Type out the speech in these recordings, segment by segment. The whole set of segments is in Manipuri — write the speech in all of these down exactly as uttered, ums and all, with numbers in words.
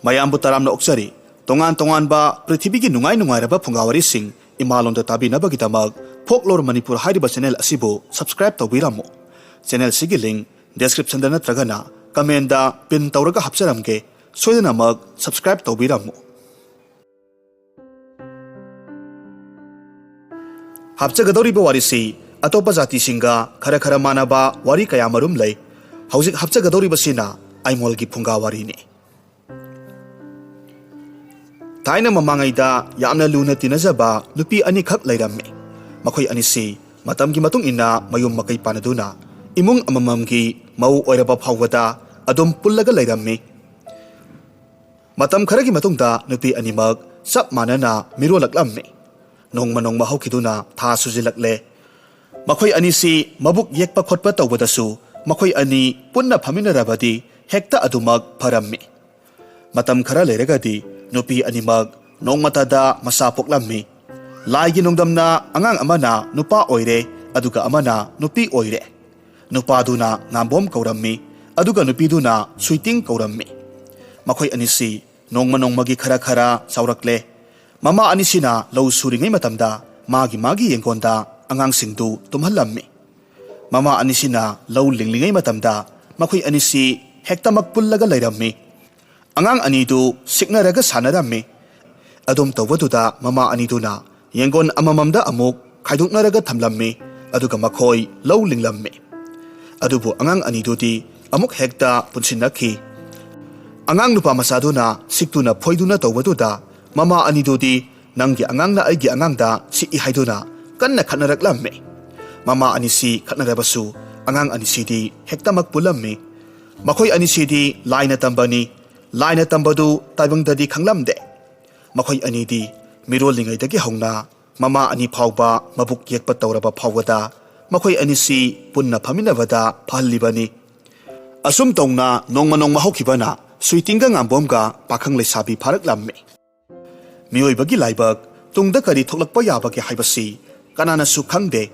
ꯃꯌꯥꯝꯕꯨ ꯇꯔꯥꯝꯅ ꯑꯣꯛꯆꯔꯤ꯫ ꯇꯣꯉꯥꯟ ꯇꯣꯉꯥꯟꯕ ꯄ꯭ꯔꯤꯊꯤꯕꯤꯒꯤ ꯅꯨꯡꯉꯥꯏ ꯅꯨꯡꯉꯥꯏꯔꯕ ꯐꯨꯡꯒꯥ ꯋꯥꯔꯤꯁꯤꯡ ꯏꯃꯥꯂꯣꯟꯗ ꯇꯥꯕꯤꯅꯕꯒꯤꯗꯃꯛ Folklore Manipur ꯍꯥꯏꯔꯤꯕ ꯆꯦꯅꯦꯜ ꯑꯁꯤꯕꯨ subscribe ꯇꯧꯕꯤꯔꯝꯃꯨ꯫ ꯆꯦꯅꯦꯜꯁꯤꯒꯤ link descriptionꯗ ꯅꯠꯇ꯭ꯔꯒꯅ commentꯗ pin ꯇꯧꯔꯒ ꯍꯥꯞꯆꯔꯝꯒꯦ꯫ ꯁꯣꯏꯗꯅꯃꯛ subscribe ꯇꯧꯕꯤꯔꯝꯃꯨ꯫ ꯍꯥꯞꯆꯒꯗꯧꯔꯤꯕ ꯋꯥꯔꯤꯁꯤ ꯑꯇꯣꯞꯄ ꯖꯥꯇꯤꯁꯤꯡꯒ ꯈꯔ ꯈꯔ ꯃꯥꯟꯅꯕ ꯋꯥꯔꯤ ꯀꯌꯥ ꯃꯔꯨꯝ ꯂꯩ꯫ ꯍꯧꯖꯤꯛ ꯍꯥꯞꯆꯒꯗꯧꯔꯤꯕꯁꯤꯅ ꯑꯥꯏꯃꯣꯜꯒꯤ ꯐꯨꯡꯒꯥ ꯋꯥꯔꯤꯅꯤ꯫ ꯊꯥꯏꯅ ꯃꯃꯥꯡꯉꯩꯗ ꯌꯥꯝꯅ ꯂꯨꯅ ꯇꯤꯟꯅꯖꯕ ꯅꯨꯄꯤ ꯑꯅꯤꯈꯛ ꯂꯩꯔꯝꯃꯤ꯫ ꯃꯈꯣꯏ ꯑꯅꯤꯁꯤ ꯃꯇꯝꯒꯤ ꯃꯇꯨꯡ ꯏꯟꯅ ꯃꯌꯨꯝ ꯃꯀꯩ ꯄꯥꯟꯅꯗꯨꯅ ꯏꯃꯨꯡ ꯑꯃꯃꯝꯒꯤ ꯃꯧ ꯑꯣꯏꯔꯕ ꯐꯥꯎꯕꯗ ꯑꯗꯨꯝ ꯄꯨꯜꯂꯒ ꯂꯩꯔꯝꯃꯤ꯫ ꯃꯇꯝ ꯈꯔꯒꯤ ꯃꯇꯨꯡꯗ ꯅꯨꯄꯤ ꯑꯅꯤꯃꯛ ꯆꯞ ꯃꯥꯟꯅꯅ ꯃꯤꯔꯣꯜꯂꯛꯂꯝꯃꯤ꯫ ꯅꯣꯡꯃ ꯅꯣꯡꯃ ꯍꯧꯈꯤꯗꯨꯅ ꯊꯥ ꯁꯨꯖꯤꯜꯂꯛꯂꯦ꯫ ꯃꯈꯣꯏ ꯑꯅꯤꯁꯤ ꯃꯕꯨꯛ ꯌꯦꯛꯄ ꯈꯣꯠꯄ ꯇꯧꯕꯗꯁꯨ ꯃꯈꯣꯏ ꯑꯅꯤ ꯄꯨꯟꯅ ꯐꯝꯃꯤꯟꯅꯔꯕꯗꯤ ꯍꯦꯛꯇ ꯑꯗꯨꯃꯛ ꯐꯔꯝꯃꯤ꯫ ꯃꯇꯝ ꯈꯔ ꯂꯩꯔꯒꯗꯤ ꯅꯨꯄꯤ ꯑꯅꯤꯃꯛ ꯅꯣꯡꯃꯇꯗ ꯃꯆꯥ ꯄꯣꯛꯂꯝꯃꯤ꯫ ꯂꯥꯏꯒꯤ ꯅꯣꯡꯗꯝꯅ ꯑꯉꯥꯡ ꯑꯃꯅ ꯅꯨꯄꯥ ꯑꯣꯏꯔꯦ, ꯑꯗꯨꯒ ꯑꯃꯅ ꯅꯨꯄꯤ ꯑꯣꯏꯔꯦ꯫ ꯅꯨꯄꯥꯗꯨꯅ ꯉꯥꯝꯕꯣꯝ ꯀꯧꯔꯝꯃꯤ, ꯑꯗꯨꯒ ꯅꯨꯄꯤꯗꯨꯅ ꯁ꯭ꯋꯤꯇꯤꯡ ꯀꯧꯔꯝꯃꯤ꯫ ꯃꯈꯣꯏ ꯑꯅꯤꯁꯤ ꯅꯣꯡꯃ ꯅꯣꯡꯃꯒꯤ ꯈꯔ ꯈꯔ ꯆꯥꯎꯔꯛꯂꯦ꯫ ꯃꯃꯥ ꯑꯅꯤꯁꯤꯅ ꯂꯧ ꯁꯨꯔꯤꯉꯩ ꯃꯇꯝꯗ ꯃꯥꯒꯤ ꯃꯥꯒꯤ ꯌꯦꯡꯒꯣꯟꯗ ꯑꯉꯥꯡꯁꯤꯡꯗꯨ ꯇꯨꯝꯍꯜꯂꯝꯃꯤ꯫ ꯃꯃꯥ ꯑꯅꯤꯁꯤꯅ ꯂꯧ ꯂꯤꯡꯂꯤꯉꯩ ꯃꯇꯝꯗ ꯃꯈꯣꯏ ꯑꯅꯤꯁꯤ ꯍꯦꯛꯇꯃꯛ ꯄꯨꯜꯂꯒ ꯂꯩꯔꯝꯃꯤ꯫ ꯑꯉꯥꯡ ꯑꯅꯤꯗꯨ ꯁꯤꯛꯅꯔꯒ ꯁꯥꯟꯅꯔꯝꯃꯤ꯫ ꯑꯗꯨꯝ ꯇꯧꯕꯗꯨꯗ ꯃꯃꯥ ꯑꯅꯤꯗꯨꯅ ꯌꯦꯡꯒꯣꯟ ꯑꯃꯃꯝꯗ ꯑꯃꯨꯛ ꯈꯥꯏꯗꯣꯛꯅꯔꯒ ꯊꯝꯂꯝꯃꯤ, ꯑꯗꯨꯒ ꯃꯈꯣꯏ ꯂꯧ ꯂꯤꯡꯂꯝꯃꯤ꯫ ꯑꯗꯨꯕꯨ ꯑꯉꯥꯡ ꯑꯅꯤꯗꯨꯗꯤ ꯑꯃꯨꯛ ꯍꯦꯛꯇ ꯄꯨꯟꯁꯤꯟꯅꯈꯤ꯫ ꯑꯉꯥꯡ ꯅꯨꯄꯥ ꯃꯆꯥꯗꯨꯅ ꯁꯤꯛꯇꯨꯅ ꯐꯣꯏꯗꯨꯅ ꯇꯧꯕꯗꯨꯗ ꯃꯃꯥ ꯑꯅꯤꯗꯨꯗꯤ "ꯅꯪꯒꯤ ꯑꯉꯥꯡꯅ ꯑꯩꯒꯤ ꯑꯉꯥꯡꯗ ꯁꯤꯛꯏ" ꯍꯥꯏꯗꯨꯅ ꯀꯟꯅ ꯈꯠꯅꯔꯛꯂꯝꯃꯤ꯫ ꯃꯃꯥ ꯑꯅꯤꯁꯤ ꯈꯠꯅꯔꯕꯁꯨ ꯑꯉꯥꯡ ꯑꯅꯤꯁꯤꯗꯤ ꯍꯦꯛꯇꯃꯛ ꯄꯨꯜꯂꯝꯃꯤ꯫ ꯃꯈꯣꯏ ꯑꯅꯤꯁꯤꯗꯤ ꯂꯥꯏꯅ ꯇꯝꯕꯅꯤ꯫ ꯂꯥꯏꯅ ꯇꯝꯕꯗꯨ ꯇꯥꯏꯕꯪꯗꯗꯤ ꯈꯪꯂꯝꯗꯦ꯫ ꯃꯈꯣꯏ ꯑꯅꯤꯗꯤ ꯃꯤꯔꯣꯜꯂꯤꯉꯩꯗꯒꯤ ꯍꯧꯅ ꯃꯃꯥ ꯑꯅꯤ ꯐꯥꯎꯕ ꯃꯕꯨꯛ ꯌꯦꯛꯄ ꯇꯧꯔꯕ ꯐꯥꯎꯕꯗ ꯃꯈꯣꯏ ꯑꯅꯤꯁꯤ ꯄꯨꯟꯅ ꯐꯝꯃꯤꯟꯅꯕꯗ ꯐꯍꯜꯂꯤꯕꯅꯤ꯫ ꯑꯁꯨꯝ ꯇꯧꯅ ꯅꯣꯡꯃ ꯅꯣꯡꯃ ꯍꯧꯈꯤꯕꯅ ꯁ꯭ꯋꯤꯇꯤꯡꯒ ꯉꯥꯝꯕꯣꯝꯒ ꯄꯥꯈꯪ ꯂꯩꯁꯥꯕꯤ ꯐꯥꯔꯛꯂꯝꯃꯤ꯫ ꯃꯤꯑꯣꯏꯕꯒꯤ ꯂꯥꯏꯕꯛ ꯇꯨꯡꯗ ꯀꯔꯤ ꯊꯣꯛꯂꯛꯄ ꯌꯥꯕꯒꯦ ꯍꯥꯏꯕꯁꯤ ꯀꯅꯥꯅꯁꯨ ꯈꯪꯗꯦ꯫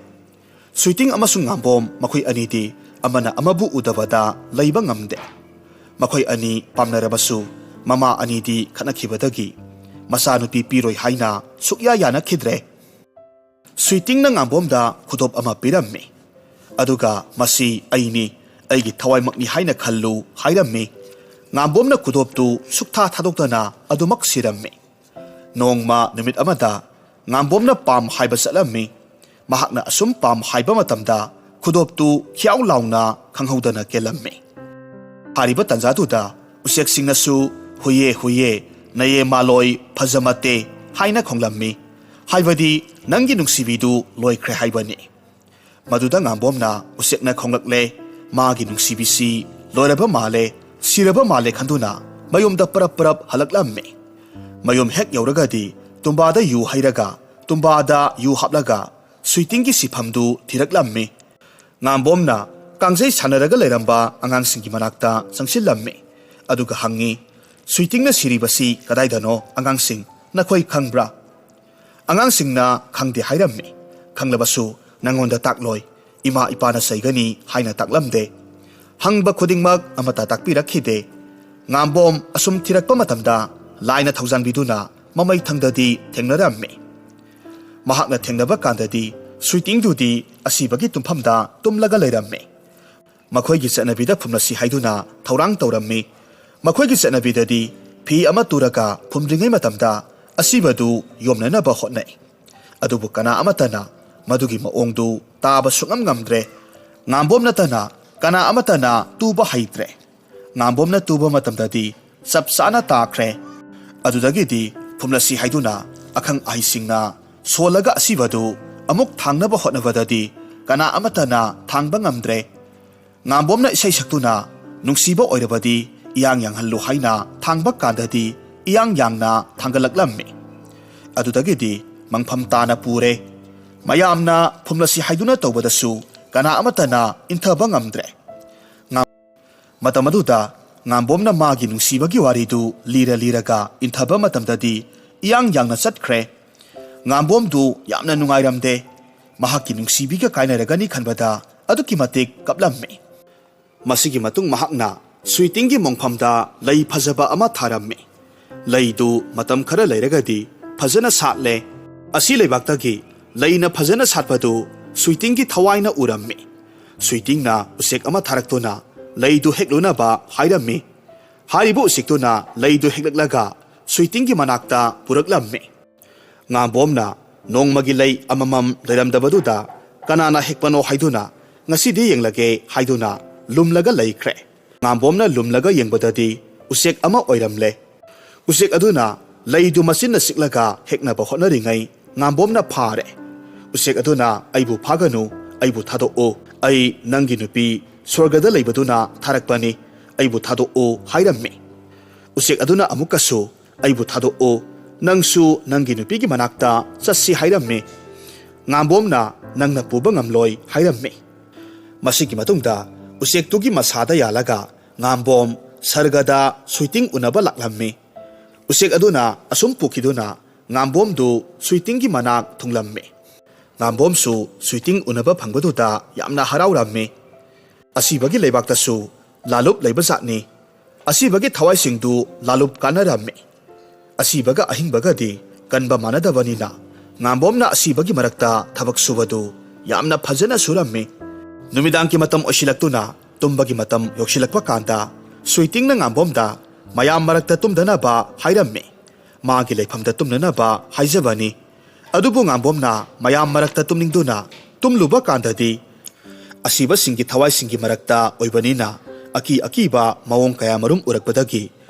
ꯁ꯭ꯋꯤꯇꯤꯡ ꯑꯃꯁꯨꯡ ꯉꯥꯝꯕꯣꯝ ꯃꯈꯣꯏ ꯑꯅꯤꯗꯤ ꯑꯃꯅ ꯑꯃꯕꯨ ꯎꯗꯕꯗ ꯂꯩꯕ ꯉꯝꯗꯦ꯫ ꯃꯈꯣꯏ ꯑꯅꯤ ꯄꯥꯝꯅꯔꯕꯁꯨ ꯃꯃꯥ ꯑꯅꯤꯗꯤ ꯈꯠꯅꯈꯤꯕꯗꯒꯤ ꯃꯆꯥꯅꯨꯄꯤ ꯄꯤꯔꯣꯏ ꯍꯥꯏꯅ ꯁꯨꯛꯌꯥ ꯌꯥꯅꯈꯤꯗ꯭ꯔꯦ꯫ ꯁ꯭ꯋꯤꯇꯤꯡꯅ ꯉꯥꯝꯕꯣꯝꯗ ꯈꯨꯗꯣꯞ ꯑꯃ ꯄꯤꯔꯝꯃꯤ꯫ ꯑꯗꯨꯒ "ꯃꯁꯤ ꯑꯩꯅꯤ, ꯑꯩꯒꯤ ꯊꯋꯥꯏꯃꯛꯅꯤ ꯍꯥꯏꯅ ꯈꯜꯂꯨ" ꯍꯥꯏꯔꯝꯃꯤ꯫ ꯉꯥꯝꯕꯣꯝꯅ ꯈꯨꯗꯣꯞꯇꯨ ꯁꯨꯛꯊꯥ ꯊꯥꯗꯣꯛꯇꯅ ꯑꯗꯨꯃꯛ ꯁꯤꯔꯝꯃꯤ꯫ ꯅꯣꯡꯃ ꯅꯨꯃꯤꯠ ꯑꯃꯗ ꯉꯥꯝꯕꯣꯝꯅ ꯄꯥꯝ ꯍꯥꯏꯕ ꯆꯠꯂꯝꯃꯤ꯫ ꯃꯍꯥꯛꯅ ꯑꯁꯨꯝ ꯄꯥꯝ ꯍꯥꯏꯕ ꯃꯇꯝꯗ ꯈꯨꯗꯣꯞꯇꯨ ꯈ꯭ꯌꯥꯎ ꯂꯥꯎꯅ ꯈꯪꯍꯧꯗꯅ ꯀꯦꯜꯂꯝꯃꯤ꯫ ꯍꯥꯏꯔꯤꯕ ꯇꯥꯟꯖꯥꯗꯨꯗ ꯎꯆꯦꯛꯁꯤꯡꯅꯁꯨ "ꯍꯨꯏꯌꯦ, ꯍꯨꯏꯌꯦ, ꯅꯌꯦ ꯃꯥꯂꯣꯏ ꯐꯖꯃꯠꯇꯦ" ꯍꯥꯏꯅ ꯈꯣꯡꯂꯝꯃꯤ꯫ ꯍꯥꯏꯕꯗꯤ ꯅꯪꯒꯤ ꯅꯨꯡꯁꯤꯕꯤꯗꯨ ꯂꯣꯏꯈ꯭ꯔꯦ ꯍꯥꯏꯕꯅꯤ꯫ ꯃꯗꯨꯗ ꯉꯥꯝꯕꯣꯝꯅ ꯎꯆꯦꯛꯅ ꯈꯣꯡꯂꯛꯂꯦ, ꯃꯥꯒꯤ ꯅꯨꯡꯁꯤꯕꯤꯁꯤ ꯂꯣꯏꯔꯕ ꯃꯥꯜꯂꯦ, ꯁꯤꯔꯕ ꯃꯥꯜꯂꯦ ꯈꯟꯗꯨꯅ ꯃꯌꯨꯝꯗ ꯄꯔꯞ ꯄꯔꯞ ꯍꯜꯂꯛꯂꯝꯃꯤ꯫ ꯃꯌꯨꯝ ꯍꯦꯛ ꯌꯧꯔꯒꯗꯤ ꯇꯨꯝꯕꯥꯗ ꯌꯨ ꯍꯩꯔꯒ ꯇꯨꯝꯕꯥꯗ ꯌꯨ ꯍꯥꯞꯂꯒ ꯁ꯭ꯋꯤꯇꯤꯡꯒꯤ ꯁꯤꯐꯝꯗꯨ ꯊꯤꯔꯛꯂꯝꯃꯤ꯫ ꯉꯥꯝꯕꯣꯝꯅ ꯀꯥꯡꯖꯩ ꯁꯥꯟꯅꯔꯒ ꯂꯩꯔꯝꯕ ꯑꯉꯥꯡꯁꯤꯡꯒꯤ ꯃꯅꯥꯛꯇ ꯆꯪꯁꯤꯜꯂꯝꯃꯤ꯫ ꯑꯗꯨꯒ ꯍꯪꯉꯤ, "ꯁ꯭ꯋꯤꯇꯤꯡꯅ ꯁꯤꯔꯤꯕꯁꯤ ꯀꯗꯥꯏꯗꯅꯣ? ꯑꯉꯥꯡꯁꯤꯡ, ꯅꯈꯣꯏ ꯈꯪꯕ꯭ꯔꯥ?" ꯑꯉꯥꯡꯁꯤꯡꯅ "ꯈꯪꯗꯦ" ꯍꯥꯏꯔꯝꯃꯤ꯫ "ꯈꯪꯂꯕꯁꯨ ꯅꯪꯉꯣꯟꯗ ꯇꯥꯛꯂꯣꯏ, ꯏꯃꯥ ꯏꯄꯥꯅ ꯆꯩꯒꯅꯤ" ꯍꯥꯏꯅ ꯇꯥꯛꯂꯝꯗꯦ꯫ ꯍꯪꯕ ꯈꯨꯗꯤꯡꯃꯛ ꯑꯃꯠꯇ ꯇꯥꯛꯄꯤꯔꯛꯈꯤꯗꯦ꯫ ꯉꯥꯝꯕꯣꯝ ꯑꯁꯨꯝ ꯊꯤꯔꯛꯄ ꯃꯇꯝꯗ ꯂꯥꯏꯅ ꯊꯧꯖꯥꯟꯕꯤꯗꯨꯅ ꯃꯃꯩ ꯊꯪꯗꯗꯤ ꯊꯦꯡꯅꯔꯝꯃꯤ꯫ ꯃꯍꯥꯛꯅ ꯊꯦꯡꯅꯕ ꯀꯥꯟꯗꯗꯤ ꯁ꯭ꯋꯤꯇꯤꯡꯗꯨꯗꯤ ꯑꯁꯤꯕꯒꯤ ꯇꯨꯝꯐꯝꯗ ꯇꯨꯝꯂꯒ ꯂꯩꯔꯝꯃꯤ꯫ ꯃꯈꯣꯏꯒꯤ ꯆꯠꯅꯕꯤꯗ ꯐꯨꯝꯂꯁꯤ ꯍꯥꯏꯗꯨꯅ ꯊꯧꯔꯥꯡ ꯇꯧꯔꯝꯃꯤ꯫ ꯃꯈꯣꯏꯒꯤ ꯆꯠꯅꯕꯤꯗꯗꯤ ꯐꯤ ꯑꯃ ꯇꯨꯔꯒ ꯐꯨꯝꯗ꯭ꯔꯤꯉꯩ ꯃꯇꯝꯗ ꯑꯁꯤꯕꯗꯨ ꯌꯣꯝꯅꯅꯕ ꯍꯣꯠꯅꯩ꯫ ꯑꯗꯨꯕꯨ ꯀꯅꯥ ꯑꯃꯠꯇꯅ ꯃꯗꯨꯒꯤ ꯃꯑꯣꯡꯗꯨ ꯇꯥꯕ ꯁꯨꯡꯉꯝ ꯉꯝꯗ꯭ꯔꯦ꯫ ꯉꯥꯝꯕꯣꯝ ꯅꯠꯇꯅ ꯀꯅꯥ ꯑꯃꯠꯇꯅ ꯇꯨꯕ ꯍꯩꯇ꯭ꯔꯦ꯫ ꯉꯥꯝꯕꯣꯝꯅ ꯇꯨꯕ ꯃꯇꯝꯗꯗꯤ ꯆꯞ ꯆꯥꯅ ꯇꯥꯈ꯭ꯔꯦ꯫ ꯑꯗꯨꯗꯒꯤꯗꯤ ꯐꯨꯝꯂꯁꯤ ꯍꯥꯏꯗꯨꯅ ꯑꯈꯪ ꯑꯍꯩꯁꯤꯡꯅ ꯁꯣꯜꯂꯒ ꯑꯁꯤꯕꯗꯨ ꯑꯃꯨꯛ ꯊꯥꯡꯅꯕ ꯍꯣꯠꯅꯕꯗꯗꯤ ꯀꯅꯥ ꯑꯃꯠꯇꯅ ꯊꯥꯡꯕ ꯉꯝꯗ꯭ꯔꯦ꯫ ꯉꯥꯝꯕꯣꯝꯅ ꯏꯁꯩ ꯁꯛꯇꯨꯅ "ꯅꯨꯡꯁꯤꯕ ꯑꯣꯏꯔꯕꯗꯤ ꯏꯌꯥꯡ ꯌꯥꯡꯍꯜꯂꯨ" ꯍꯥꯏꯅ ꯊꯥꯡꯕ ꯀꯥꯟꯗꯗꯤ ꯏꯌꯥꯡ ꯌꯥꯡꯅ ꯊꯥꯡꯒꯠꯂꯛꯂꯝꯃꯤ꯫ ꯑꯗꯨꯗꯒꯤꯗꯤ ꯃꯪꯐꯝ ꯇꯥꯅ ꯄꯨꯔꯦ꯫ ꯃꯌꯥꯝꯅ ꯐꯨꯝꯂꯁꯤ ꯍꯥꯏꯗꯨꯅ ꯇꯧꯕꯗꯁꯨ ꯀꯅꯥ ꯑꯃꯠꯇꯅ ꯏꯟꯊꯕ ꯉꯝꯗ꯭ꯔꯦ꯫ ꯉꯥꯝ-, ꯃꯇꯝ ꯑꯗꯨꯗ ꯉꯥꯝꯕꯣꯝꯅ ꯃꯥꯒꯤ ꯅꯨꯡꯁꯤꯕꯒꯤ ꯋꯥꯔꯤꯗꯨ ꯂꯤꯔ ꯂꯤꯔꯒ ꯏꯟꯊꯕ ꯃꯇꯝꯗꯗꯤ ꯏꯌꯥꯡ ꯌꯥꯡꯅ ꯆꯠꯈ꯭ꯔꯦ꯫ ꯉꯥꯝꯕꯣꯝꯗꯨ ꯌꯥꯝꯅ ꯅꯨꯡꯉꯥꯏꯔꯝꯗꯦ꯫ ꯃꯍꯥꯛꯀꯤ ꯅꯨꯡꯁꯤꯕꯤꯒ ꯀꯥꯏꯅꯔꯒꯅꯤ ꯈꯟꯕꯗ ꯑꯗꯨꯛꯀꯤ ꯃꯇꯤꯛ ꯀꯞꯂꯝꯃꯤ꯫ ꯃꯁꯤꯒꯤ ꯃꯇꯨꯡ ꯃꯍꯥꯛꯅ ꯁ꯭ꯋꯤꯇꯤꯡꯒꯤ ꯃꯣꯡꯐꯝꯗ ꯂꯩ ꯐꯖꯕ ꯑꯃ ꯊꯥꯔꯝꯃꯤ꯫ ꯂꯩꯗꯨ ꯃꯇꯝ ꯈꯔ ꯂꯩꯔꯒꯗꯤ ꯐꯖꯅ ꯁꯥꯠꯂꯦ꯫ ꯑꯁꯤ ꯂꯩꯕꯥꯛꯇꯒꯤ ꯂꯩꯅ ꯐꯖꯅ ꯁꯥꯠꯄꯗꯨ ꯁ꯭ꯋꯤꯇꯤꯡꯒꯤ ꯊꯋꯥꯏꯅ ꯎꯔꯝꯃꯤ꯫ ꯁ꯭ꯋꯤꯇꯤꯡꯅ ꯎꯆꯦꯛ ꯑꯃ ꯊꯥꯔꯛꯇꯨꯅ ꯂꯩꯗꯨ ꯍꯦꯛꯂꯨꯅꯕ ꯍꯥꯏꯔꯝꯃꯤ꯫ ꯍꯥꯏꯔꯤꯕ ꯎꯆꯦꯛꯇꯨꯅ ꯂꯩꯗꯨ ꯍꯦꯛꯂꯛꯂꯒ ꯁ꯭ꯋꯤꯇꯤꯡꯒꯤ ꯃꯅꯥꯛꯇ ꯄꯨꯔꯛꯂꯝꯃꯤ꯫ ꯉꯥꯝꯕꯣꯝꯅ ꯅꯣꯡꯃꯒꯤ ꯂꯩ ꯑꯃꯃꯝ ꯂꯩꯔꯝꯗꯕꯗꯨꯗ ꯀꯅꯥꯅ ꯍꯦꯛꯄꯅꯣ ꯍꯥꯏꯗꯨꯅ ꯉꯁꯤꯗꯤ ꯌꯦꯡꯂꯒꯦ ꯍꯥꯏꯗꯨꯅ ꯂꯨꯝꯂꯒ ꯂꯩꯈ꯭ꯔꯦ꯫ ꯉꯥꯝꯕꯣꯝꯅ ꯂꯨꯝꯂꯒ ꯌꯦꯡꯕꯗꯗꯤ ꯎꯆꯦꯛ ꯑꯃ ꯑꯣꯏꯔꯝꯂꯦ꯫ ꯎꯆꯦꯛ ꯑꯗꯨꯅ ꯂꯩꯗꯨ ꯃꯆꯤꯟꯅ ꯆꯤꯛꯂꯒ ꯍꯦꯛꯅꯕ ꯍꯣꯠꯅꯔꯤꯉꯩ ꯉꯥꯝꯕꯣꯝꯅ ꯐꯥꯔꯦ꯫ ꯎꯆꯦꯛ ꯑꯗꯨꯅ "ꯑꯩꯕꯨ ꯐꯥꯒꯅꯨ, ꯑꯩꯕꯨ ꯊꯥꯗꯣꯛꯎ, ꯑꯩ ꯅꯪꯒꯤ ꯅꯨꯄꯤ ꯁ꯭ꯋꯔꯒꯗ ꯂꯩꯕꯗꯨꯅ ꯊꯥꯔꯛꯄꯅꯤ, ꯑꯩꯕꯨ ꯊꯥꯗꯣꯛꯎ" ꯍꯥꯏꯔꯝꯃꯤ꯫ ꯎꯆꯦꯛ ꯑꯗꯨꯅ ꯑꯃꯨꯛꯀꯁꯨ "ꯑꯩꯕꯨ ꯊꯥꯗꯣꯛꯎ, ꯅꯪꯁꯨ ꯅꯪꯒꯤ ꯅꯨꯄꯤꯒꯤ ꯃꯅꯥꯛꯇ ꯆꯠꯁꯤ" ꯍꯥꯏꯔꯝꯃꯤ꯫ ꯉꯥꯝꯕꯣꯝꯅ "ꯅꯪꯅ ꯄꯨꯕ ꯉꯝꯂꯣꯏ" ꯍꯥꯏꯔꯝꯃꯤ꯫ ꯃꯁꯤꯒꯤ ꯃꯇꯨꯡꯗ ꯎꯆꯦꯛꯇꯨꯒꯤ ꯃꯁꯥꯗ ꯌꯥꯜꯂꯒ ꯉꯥꯝꯕꯣꯝ ꯁꯔꯒꯗ ꯁ꯭ꯋꯤꯇꯤꯡ ꯎꯅꯕ ꯂꯥꯛꯂꯝꯃꯤ꯫ ꯎꯆꯦꯛ ꯑꯗꯨꯅ ꯑꯁꯨꯝ ꯄꯨꯈꯤꯗꯨꯅ ꯉꯥꯝꯕꯣꯝꯗꯨ ꯁ꯭ꯋꯤꯇꯤꯡꯒꯤ ꯃꯅꯥꯛ ꯊꯨꯡꯂꯝꯃꯤ꯫ ꯉꯥꯝꯕꯣꯝꯁꯨ ꯁ꯭ꯋꯤꯇꯤꯡ ꯎꯅꯕ ꯐꯪꯕꯗꯨꯗ ꯌꯥꯝꯅ ꯍꯔꯥꯎꯔꯝꯃꯤ꯫ ꯑꯁꯤꯕꯒꯤ ꯂꯩꯕꯥꯛꯇꯁꯨ ꯂꯥꯂꯨꯞ ꯂꯩꯕꯖꯥꯠꯅꯤ꯫ ꯑꯁꯤꯕꯒꯤ ꯊꯋꯥꯏꯁꯤꯡꯗꯨ ꯂꯥꯂꯨꯞ ꯀꯥꯟꯅꯔꯝꯃꯤ꯫ ꯑꯁꯤꯕꯒ ꯑꯍꯤꯡꯕꯒꯗꯤ ꯀꯟꯕ ꯃꯥꯟꯅꯗꯕꯅꯤꯅ ꯉꯥꯝꯕꯣꯝꯅ ꯑꯁꯤꯕꯒꯤ ꯃꯔꯛꯇ ꯊꯕꯛ ꯁꯨꯕꯗꯨ ꯌꯥꯝꯅ ꯐꯖꯅ ꯁꯨꯔꯝꯃꯤ꯫ ꯅꯨꯃꯤꯗꯥꯡꯒꯤ ꯃꯇꯝ ꯑꯣꯏꯁꯤꯜꯂꯛꯇꯨꯅ ꯇꯨꯝꯕꯒꯤ ꯃꯇꯝ ꯌꯧꯁꯤꯜꯂꯛꯄ ꯀꯥꯟꯗ ꯁ꯭ꯋꯤꯇꯤꯡꯅ ꯉꯥꯝꯕꯣꯝꯗ ꯃꯌꯥꯝ ꯃꯔꯛꯇ ꯇꯨꯝꯗꯅꯕ ꯍꯥꯏꯔꯝꯃꯤ꯫ ꯃꯥꯒꯤ ꯂꯩꯐꯝꯗ ꯇꯨꯝꯅꯅꯕ ꯍꯥꯏꯖꯕꯅꯤ꯫ ꯑꯗꯨꯕꯨ ꯉꯥꯝꯕꯣꯝꯅ ꯃꯌꯥꯝ ꯃꯔꯛꯇ ꯇꯨꯝꯅꯤꯡꯗꯨꯅ ꯇꯨꯝꯂꯨꯕ ꯀꯥꯟꯗꯗꯤ ꯑꯁꯤꯕꯁꯤꯡꯒꯤ ꯊꯋꯥꯏꯁꯤꯡꯒꯤ ꯃꯔꯛꯇ ꯑꯣꯏꯕꯅꯤꯅ ꯑꯀꯤ ꯑꯀꯤꯕ ꯃꯑꯣꯡ ꯀꯌꯥꯃꯔꯨꯝ ꯎꯔꯛꯄꯗꯒꯤ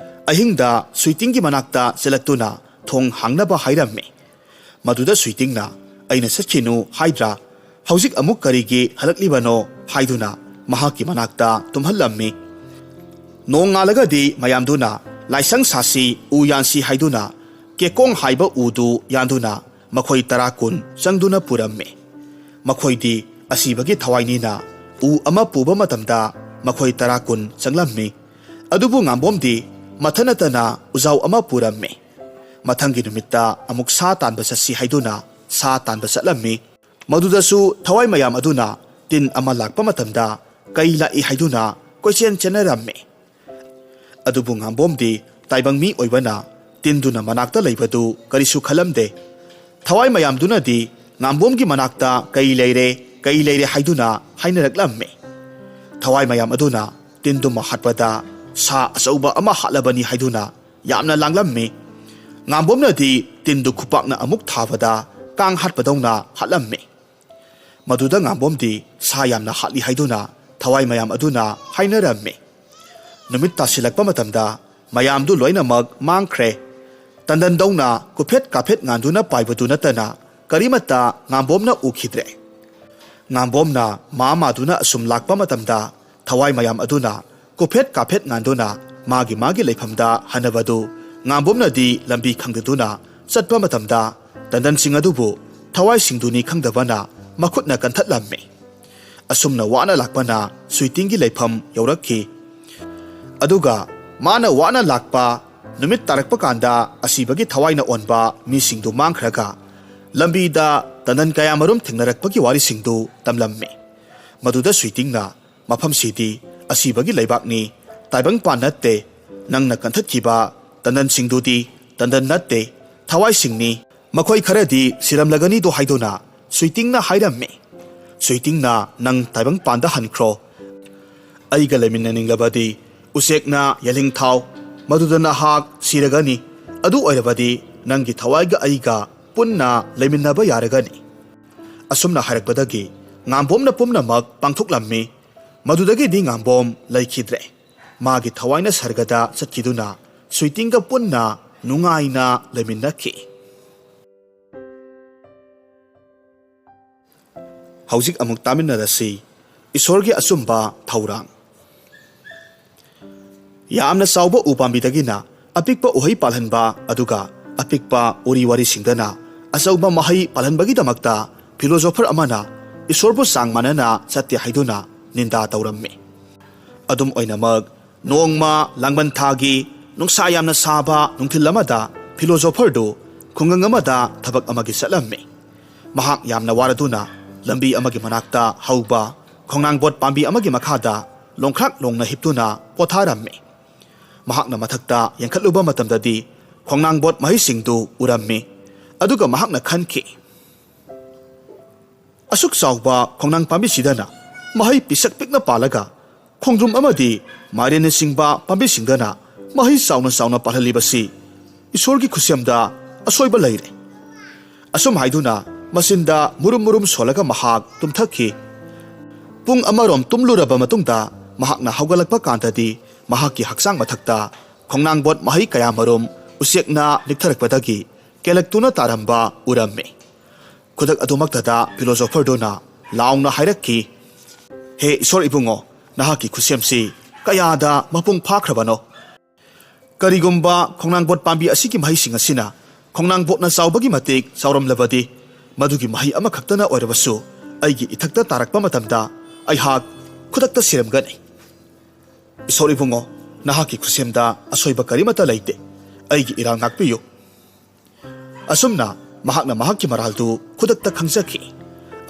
ꯑꯍꯤꯡꯗ ꯁ꯭ꯋꯤꯇꯤꯡꯒꯤ ꯃꯅꯥꯛꯇ ꯆꯦꯜꯂꯛꯇꯨꯅ ꯊꯣꯡ ꯍꯥꯡꯅꯕ ꯍꯥꯏꯔꯝꯃꯤ꯫ ꯃꯗꯨꯗ ꯁ꯭ꯋꯤꯇꯤꯡꯅ "ꯑꯩꯅ ꯆꯠꯈꯤꯅꯨ ꯍꯥꯏꯗ꯭ꯔꯥ? ꯍꯧꯖꯤꯛ ꯑꯃꯨꯛ ꯀꯔꯤꯒꯤ ꯍꯜꯂꯛꯂꯤꯕꯅꯣ?" ꯍꯥꯏꯗꯨꯅ ꯃꯍꯥꯛꯀꯤ ꯃꯅꯥꯛꯇ ꯇꯨꯝꯍꯜꯂꯝꯃꯤ꯫ ꯅꯣꯡꯉꯥꯜꯂꯒꯗꯤ ꯃꯌꯥꯝꯗꯨꯅ "ꯂꯥꯏꯁꯪ ꯁꯥꯁꯤ, ꯎ ꯌꯥꯟꯁꯤ" ꯍꯥꯏꯗꯨꯅ ꯀꯦꯀꯣꯡ ꯍꯥꯏꯕ ꯎꯗꯨ ꯌꯥꯟꯗꯨꯅ ꯃꯈꯣꯏ ꯇꯔꯥ ꯀꯨꯟ ꯆꯪꯗꯨꯅ ꯄꯨꯔꯝꯃꯤ꯫ ꯃꯈꯣꯏꯗꯤ ꯑꯁꯤꯕꯒꯤ ꯊꯋꯥꯏꯅꯤꯅ ꯎ ꯑꯃ ꯄꯨꯕ ꯃꯇꯝꯗ ꯃꯈꯣꯏ ꯇꯔꯥ ꯀꯨꯟ ꯆꯪꯂꯝꯃꯤ꯫ ꯑꯗꯨꯕꯨ ꯉꯥꯝꯕꯣꯝꯗꯤ ꯃꯊꯟ ꯅꯠꯇꯅ ꯎꯖꯥꯎ ꯑꯃ ꯄꯨꯔꯝꯃꯤ꯫ ꯃꯊꯪꯒꯤ ꯅꯨꯃꯤꯠꯇ ꯑꯃꯨꯛ ꯁꯥ ꯇꯥꯟꯕ ꯆꯠꯁꯤ ꯍꯥꯏꯗꯨꯅ ꯁꯥ ꯇꯥꯟꯕ ꯆꯠꯂꯝꯃꯤ꯫ ꯃꯗꯨꯗꯁꯨ ꯊꯋꯥꯏ ꯃꯌꯥꯝ ꯑꯗꯨꯅ ꯇꯤꯟ ꯑꯃ ꯂꯥꯛꯄ ꯃꯇꯝꯗ ꯀꯩ ꯂꯥꯛꯏ ꯍꯥꯏꯗꯨꯅ ꯀꯣꯏꯆꯦꯟ ꯆꯦꯟꯅꯔꯝꯃꯤ꯫ ꯑꯗꯨꯕꯨ ꯉꯥꯝꯕꯣꯝꯗꯤ ꯇꯥꯏꯕꯪ ꯃꯤ ꯑꯣꯏꯕꯅ ꯇꯤꯟꯗꯨꯅ ꯃꯅꯥꯛꯇ ꯂꯩꯕꯗꯨ ꯀꯔꯤꯁꯨ ꯈꯜꯂꯝꯗꯦ꯫ ꯊꯋꯥꯏ ꯃꯌꯥꯝꯗꯨꯅꯗꯤ ꯉꯥꯝꯕꯣꯝꯒꯤ ꯃꯅꯥꯛꯇ ꯀꯩ ꯂꯩꯔꯦ, ꯀꯩ ꯂꯩꯔꯦ ꯍꯥꯏꯗꯨꯅ ꯍꯥꯏꯅꯔꯛꯂꯝꯃꯤ꯫ ꯊꯋꯥꯏ ꯃꯌꯥꯝ ꯑꯗꯨꯅ ꯇꯤꯟꯗꯨꯃ ꯍꯥꯠꯄꯗ ꯁꯥ ꯑꯆꯧꯕ ꯑꯃ ꯍꯥꯠꯂꯕꯅꯤ ꯍꯥꯏꯗꯨꯅ ꯌꯥꯝꯅ ꯂꯥꯡꯂꯝꯃꯤ꯫ ꯉꯥꯝꯕꯣꯝꯅꯗꯤ ꯇꯤꯟꯗꯨ ꯈꯨꯄꯥꯛꯅ ꯑꯃꯨꯛ ꯊꯥꯕꯗ ꯀꯥꯡ ꯍꯥꯠꯄꯗꯧꯅ ꯍꯥꯠꯂꯝꯃꯤ꯫ ꯃꯗꯨꯗ ꯉꯥꯝꯕꯣꯝꯗꯤ ꯁꯥ ꯌꯥꯝꯅ ꯍꯥꯠꯂꯤ ꯍꯥꯏꯗꯨꯅ ꯊꯋꯥꯏ ꯃꯌꯥꯝ ꯑꯗꯨꯅ ꯍꯥꯏꯅꯔꯝꯃꯤ꯫ ꯅꯨꯃꯤꯠ ꯇꯥꯁꯤꯜꯂꯛꯄ ꯃꯇꯝꯗ ꯃꯌꯥꯝꯗꯨ ꯂꯣꯏꯅꯃꯛ ꯃꯥꯡꯈ꯭ꯔꯦ꯫ ꯇꯟꯗꯟꯗꯧꯅ ꯀꯨꯐꯦꯠ ꯀꯥꯐꯦꯠ ꯉꯥꯟꯗꯨꯅ ꯄꯥꯏꯕꯗꯨ ꯅꯠꯇꯅ ꯀꯔꯤꯃꯠꯇ ꯉꯥꯝꯕꯣꯝꯅ ꯎꯈꯤꯗ꯭ꯔꯦ꯫ ꯉꯥꯝꯕꯣꯝꯅ ꯃꯥ ꯃꯥꯗꯨꯅ ꯑꯁꯨꯝ ꯂꯥꯛꯄ ꯃꯇꯝꯗ ꯊꯋꯥꯏ ꯃꯌꯥꯝ ꯑꯗꯨꯅ ꯀꯨꯐꯦꯠ ꯀꯥꯐꯦꯠ ꯉꯥꯟꯗꯨꯅ ꯃꯥꯒꯤ ꯃꯥꯒꯤ ꯂꯩꯐꯝꯗ ꯍꯟꯅꯕꯗꯨ ꯉꯥꯝꯕꯣꯝꯅꯗꯤ ꯂꯝꯕꯤ ꯈꯪꯗꯗꯨꯅ ꯆꯠꯄ ꯃꯇꯝꯗ ꯇꯟꯗꯟꯁꯤꯡ ꯑꯗꯨꯕꯨ ꯊꯋꯥꯏꯁꯤꯡꯗꯨꯅꯤ ꯈꯪꯗꯕꯅ ꯃꯈꯨꯠꯅ ꯀꯟꯊꯠꯂꯝꯃꯤ꯫ ꯑꯁꯨꯝꯅ ꯋꯥꯅ ꯂꯥꯛꯄꯅ ꯁꯨꯏꯇꯤꯡꯒꯤ ꯂꯩꯐꯝ ꯌꯧꯔꯛꯈꯤ꯫ ꯑꯗꯨꯒ ꯃꯥꯅ ꯋꯥꯅ ꯂꯥꯛꯄ ꯅꯨꯃꯤꯠ ꯇꯥꯔꯛꯄ ꯀꯥꯟꯗ ꯑꯁꯤꯕꯒꯤ ꯊꯋꯥꯏꯅ ꯑꯣꯟꯕ ꯃꯤꯁꯤꯡꯗꯨ ꯃꯥꯡꯈ꯭ꯔꯒ ꯂꯝꯕꯤꯗ ꯇꯟꯗꯟ ꯀꯌꯥꯃꯔꯨꯝ ꯊꯦꯡꯅꯔꯛꯄꯒꯤ ꯋꯥꯔꯤꯁꯤꯡꯗꯨ ꯇꯝꯂꯝꯃꯤ꯫ ꯃꯗꯨꯗ ꯁꯨꯏꯇꯤꯡꯅ, "ꯃꯐꯝꯁꯤꯗꯤ ꯑꯁꯤꯕꯒꯤ ꯂꯩꯕꯥꯛꯅꯤ, ꯇꯥꯏꯕꯪꯄꯥꯟ ꯅꯠꯇꯦ꯫ ꯅꯪꯅ ꯀꯟꯊꯠꯈꯤꯕ ꯇꯟꯗꯟꯁꯤꯡꯗꯨꯗꯤ ꯇꯟꯗꯟ ꯅꯠꯇꯦ, ꯊꯋꯥꯏꯁꯤꯡꯅꯤ꯫ ꯃꯈꯣꯏ ꯈꯔꯗꯤ ꯁꯤꯔꯝꯂꯒꯅꯤꯗꯣ" ꯍꯥꯏꯗꯨꯅ ꯁꯨꯏꯇꯤꯡꯅ ꯍꯥꯏꯔꯝꯃꯤ꯫ ꯁꯨꯏꯇꯤꯡꯅ, "ꯅꯪ ꯇꯥꯏꯕꯪꯄꯥꯟꯗ ꯍꯟꯈ꯭ꯔꯣ꯫ ꯑꯩꯒ ꯂꯩꯃꯤꯟꯅꯅꯤꯡꯂꯕꯗꯤ ꯎꯆꯦꯛꯅ ꯌꯦꯜꯍꯤꯡ ꯊꯥꯎ, ꯃꯗꯨꯗ ꯅꯍꯥꯛ ꯁꯤꯔꯒꯅꯤ꯫ ꯑꯗꯨ ꯑꯣꯏꯔꯕꯗꯤ ꯅꯪꯒꯤ ꯊꯋꯥꯏꯒ ꯑꯩꯒ ꯄꯨꯟꯅ ꯂꯩꯃꯤꯟꯅꯕ ꯌꯥꯔꯒꯅꯤ"꯫ ꯑꯁꯨꯝꯅ ꯍꯥꯏꯔꯛꯄꯗꯒꯤ ꯉꯥꯝꯕꯣꯝꯅ ꯄꯨꯝꯅꯃꯛ ꯄꯥꯡꯊꯣꯛꯂꯝꯃꯤ꯫ ꯃꯗꯨꯗꯒꯤꯗꯤ ꯉꯥꯝꯕꯣꯝ ꯂꯩꯈꯤꯗ꯭ꯔꯦ꯫ ꯃꯥꯒꯤ ꯊꯋꯥꯏꯅ ꯁꯔꯒꯗ ꯆꯠꯈꯤꯗꯨꯅ ꯁꯨꯏꯇꯤꯡꯒ ꯄꯨꯟꯅ ꯅꯨꯡꯉꯥꯏꯅ ꯂꯩꯃꯤꯟꯅꯈꯤ꯫ ꯍꯧꯖꯤꯛ ꯑꯃꯨꯛ ꯇꯥꯃꯤꯟꯅꯔꯁꯤ ꯏꯁꯣꯔꯒꯤ ꯑꯆꯨꯝꯕ ꯊꯧꯔꯥꯡ꯫ ꯌꯥꯝꯅ ꯆꯥꯎꯕ ꯎ ꯄꯥꯝꯕꯤꯗꯒꯤꯅ ꯑꯄꯤꯛꯄ ꯎꯍꯩ ꯄꯥꯜꯍꯟꯕ, ꯑꯗꯨꯒ ꯑꯄꯤꯛꯄ ꯎꯔꯤ ꯋꯥꯔꯤꯁꯤꯡꯗꯅ ꯑꯆꯧꯕ ꯃꯍꯩ ꯄꯥꯜꯍꯟꯕꯒꯤꯗꯃꯛꯇ ꯐꯤꯂꯣꯁꯣꯐꯔ ꯑꯃꯅ ꯏꯁꯣꯔꯕꯨ ꯆꯥꯡ ꯃꯥꯟꯅꯅ ꯆꯠꯇꯦ ꯍꯥꯏꯗꯨꯅ ꯅꯤꯟꯗꯥ ꯇꯧꯔꯝꯃꯤ꯫ ꯑꯗꯨꯝ ꯑꯣꯏꯅꯃꯛ, ꯅꯣꯡꯃ ꯂꯥꯡꯕꯟ ꯊꯥꯒꯤ ꯅꯨꯡꯁꯥ ꯌꯥꯝꯅ ꯁꯥꯕ ꯅꯨꯡꯊꯤꯜ ꯑꯃꯗ ꯐꯤꯂꯣꯁꯣꯐꯔꯗꯨ ꯈꯨꯡꯒꯪ ꯑꯃꯗ ꯊꯕꯛ ꯑꯃꯒꯤ ꯆꯠꯂꯝꯃꯤ꯫ ꯃꯍꯥꯛ ꯌꯥꯝꯅ ꯋꯥꯔꯗꯨꯅ ꯂꯝꯕꯤ ꯑꯃꯒꯤ ꯃꯅꯥꯛꯇ ꯍꯧꯕ ꯈꯣꯡꯅꯥꯡꯕꯣꯠ ꯄꯥꯝꯕꯤ ꯑꯃꯒꯤ ꯃꯈꯥꯗ ꯂꯣꯡꯈ꯭ꯔꯥꯛ ꯂꯣꯡꯅ ꯍꯤꯞꯇꯨꯅ ꯄꯣꯊꯥꯔꯝꯃꯤ꯫ ꯃꯍꯥꯛꯅ ꯃꯊꯛꯇ ꯌꯦꯡꯈꯠꯂꯨꯕ ꯃꯇꯝꯗꯗꯤ ꯈꯣꯡꯅꯥꯡꯕꯣꯠ ꯃꯍꯩꯁꯤꯡꯗꯨ ꯎꯔꯝꯃꯤ꯫ ꯑꯗꯨꯒ ꯃꯍꯥꯛꯅ ꯈꯟꯈꯤ, "ꯑꯁꯨꯛ ꯆꯥꯎꯕ ꯈꯣꯡꯅꯥꯡ ꯄꯥꯝꯕꯤꯁꯤꯗꯅ ꯃꯍꯩ ꯄꯤꯁꯛ ꯄꯤꯛꯅ ꯄꯥꯜꯂꯒ ꯈꯣꯡꯗ꯭ꯔꯨꯝ ꯑꯃꯗꯤ ꯃꯥꯏꯔꯦꯟꯅꯆꯤꯡꯕ ꯄꯥꯝꯕꯤꯁꯤꯡꯗꯅ ꯃꯍꯩ ꯆꯥꯎꯅ ꯆꯥꯎꯅ ꯄꯥꯜꯍꯜꯂꯤꯕꯁꯤ ꯏꯁꯣꯔꯒꯤ ꯈꯨꯠꯁꯦꯝꯗ ꯑꯁꯣꯏꯕ ꯂꯩꯔꯦ꯫ ꯑꯁꯨꯝ ꯍꯥꯏꯗꯨꯅ ꯃꯆꯤꯟꯗ ꯃꯨꯔꯨꯝ ꯃꯨꯔꯨꯝ ꯁꯣꯜꯂꯒ ꯃꯍꯥꯛ ꯇꯨꯝꯊꯈꯤ꯫ ꯄꯨꯡ ꯑꯃꯔꯣꯝ ꯇꯨꯝꯂꯨꯔꯕ ꯃꯇꯨꯡꯗ ꯃꯍꯥꯛꯅ ꯍꯧꯒꯠꯂꯛꯄ ꯀꯥꯟꯗꯗꯤ ꯃꯍꯥꯛꯀꯤ ꯍꯛꯆꯥꯡ ꯃꯊꯛꯇ ꯈꯣꯡꯅꯥꯡꯕꯣꯠ ꯃꯍꯩ ꯀꯌꯥꯃꯔꯨꯝ ꯎꯆꯦꯛꯅ ꯅꯤꯛꯊꯔꯛꯄꯗꯒꯤ ꯀꯦꯜꯂꯛꯇꯨꯅ ꯇꯥꯔꯝꯕ ꯎꯔꯝꯃꯤ꯫ ꯈꯨꯗꯛ ꯑꯗꯨꯃꯛꯇꯗ ꯐꯤꯂꯣꯁꯣꯐꯔꯗꯨꯅ ꯂꯥꯎꯅ ꯍꯥꯏꯔꯛꯈꯤ, "ꯍꯦ ꯏꯁꯣꯔ ꯏꯕꯨꯡꯉꯣ, ꯅꯍꯥꯛꯀꯤ ꯈꯨꯠꯁꯦꯝꯁꯤ ꯀꯌꯥꯗ ꯃꯄꯨꯡ ꯐꯥꯈ꯭ꯔꯕꯅꯣ! ꯀꯔꯤꯒꯨꯝꯕ ꯈꯣꯡꯅꯥꯡꯕꯣꯠ ꯄꯥꯝꯕꯤ ꯑꯁꯤꯒꯤ ꯃꯍꯩꯁꯤꯡ ꯑꯁꯤꯅ ꯈꯣꯡꯅꯥꯡꯕꯣꯠꯅ ꯆꯥꯎꯕꯒꯤ ꯃꯇꯤꯛ ꯆꯥꯎꯔꯝꯂꯕꯗꯤ, ꯃꯗꯨꯒꯤ ꯃꯍꯩ ꯑꯃꯈꯛꯇꯅ ꯑꯣꯏꯔꯕꯁꯨ ꯑꯩꯒꯤ ꯏꯊꯛꯇ ꯇꯥꯔꯛꯄ ꯃꯇꯝꯗ ꯑꯩꯍꯥꯛ ꯈꯨꯗꯛꯇ ꯁꯤꯔꯝꯒꯅꯤ꯫ ꯏꯁꯣꯔ ꯏꯕꯨꯡꯉꯣ, ꯅꯍꯥꯛꯀꯤ ꯈꯨꯠꯁꯦꯝꯗ ꯑꯁꯣꯏꯕ ꯀꯔꯤꯃꯠꯇ ꯂꯩꯇꯦ꯫ ꯑꯩꯒꯤ ꯏꯔꯥꯜ ꯉꯥꯛꯄꯤꯌꯨ"꯫ ꯑꯁꯨꯝꯅ ꯃꯍꯥꯛꯅ ꯃꯍꯥꯛꯀꯤ ꯃꯔꯥꯜꯗꯨ ꯈꯨꯗꯛꯇ ꯈꯪꯖꯈꯤ꯫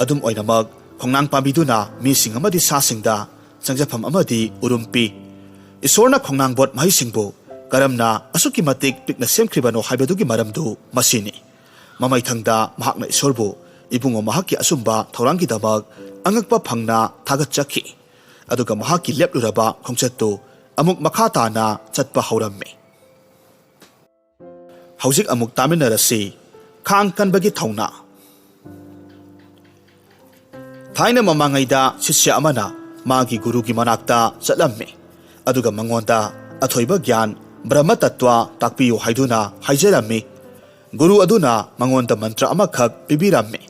ꯑꯗꯨꯝ ꯑꯣꯏꯅꯃꯛ, ꯈꯣꯡꯅꯥꯡ ꯄꯥꯝꯕꯤꯗꯨꯅ ꯃꯤꯁꯤꯡ ꯑꯃꯗꯤ ꯁꯥꯁꯤꯡꯗ ꯆꯪꯖꯐꯝ ꯑꯃꯗꯤ ꯎꯔꯨꯝ ꯄꯤ꯫ ꯏꯁꯣꯔꯅ ꯈꯣꯡꯅꯥꯡꯕꯣꯠ ꯃꯍꯩꯁꯤꯡꯕꯨ ꯀꯔꯝꯅ ꯑꯁꯨꯛꯀꯤ ꯃꯇꯤꯛ ꯄꯤꯛꯅ ꯁꯦꯝꯈ꯭ꯔꯤꯕꯅꯣ ꯍꯥꯏꯕꯗꯨꯒꯤ ꯃꯔꯝꯗꯨ ꯃꯁꯤꯅꯤ꯫ ꯃꯃꯩꯊꯪꯗ ꯃꯍꯥꯛꯅ ꯏꯁꯣꯔꯕꯨ ꯏꯕꯨꯡꯉꯣ ꯃꯍꯥꯛꯀꯤ ꯑꯆꯨꯝꯕ ꯊꯧꯔꯥꯡꯒꯤꯗꯃꯛ ꯑꯉꯛꯄ ꯐꯪꯅ ꯊꯥꯒꯠꯆꯈꯤ꯫ ꯑꯗꯨꯒ ꯃꯍꯥꯛꯀꯤ ꯂꯦꯞꯂꯨꯔꯕ ꯈꯣꯡꯆꯠꯇꯨ ꯑꯃꯨꯛ ꯃꯈꯥ ꯇꯥꯅ ꯆꯠꯄ ꯍꯧꯔꯝꯃꯤ꯫ ꯍꯧꯖꯤꯛ ꯑꯃꯨꯛ ꯇꯥꯃꯤꯟꯅꯔꯁꯤ, ꯈꯥꯡ ꯀꯟꯕꯒꯤ ꯊꯧꯅꯥ꯫ ꯊꯥꯏꯅ ꯃꯃꯥꯡꯉꯩꯗ ꯁꯤꯁ꯭ꯌ ꯑꯃꯅ ꯃꯥꯒꯤ ꯒꯨꯔꯨꯒꯤ ꯃꯅꯥꯛꯇ ꯆꯠꯂꯝꯃꯤ, ꯑꯗꯨꯒ ꯃꯉꯣꯟꯗ ꯑꯊꯣꯏꯕ ꯒ꯭ꯌꯥꯟ, ꯕ꯭ꯔꯍꯃ ꯇꯠꯇ꯭ꯋ ꯇꯥꯛꯄꯤꯌꯨ ꯍꯥꯏꯗꯨꯅ ꯍꯥꯏꯖꯔꯝꯃꯤ꯫ ꯒꯨꯔꯨ ꯑꯗꯨꯅ ꯃꯉꯣꯟꯗ ꯃꯟꯇ꯭ꯔ ꯑꯃꯈꯛ ꯄꯤꯕꯤꯔꯝꯃꯤ꯫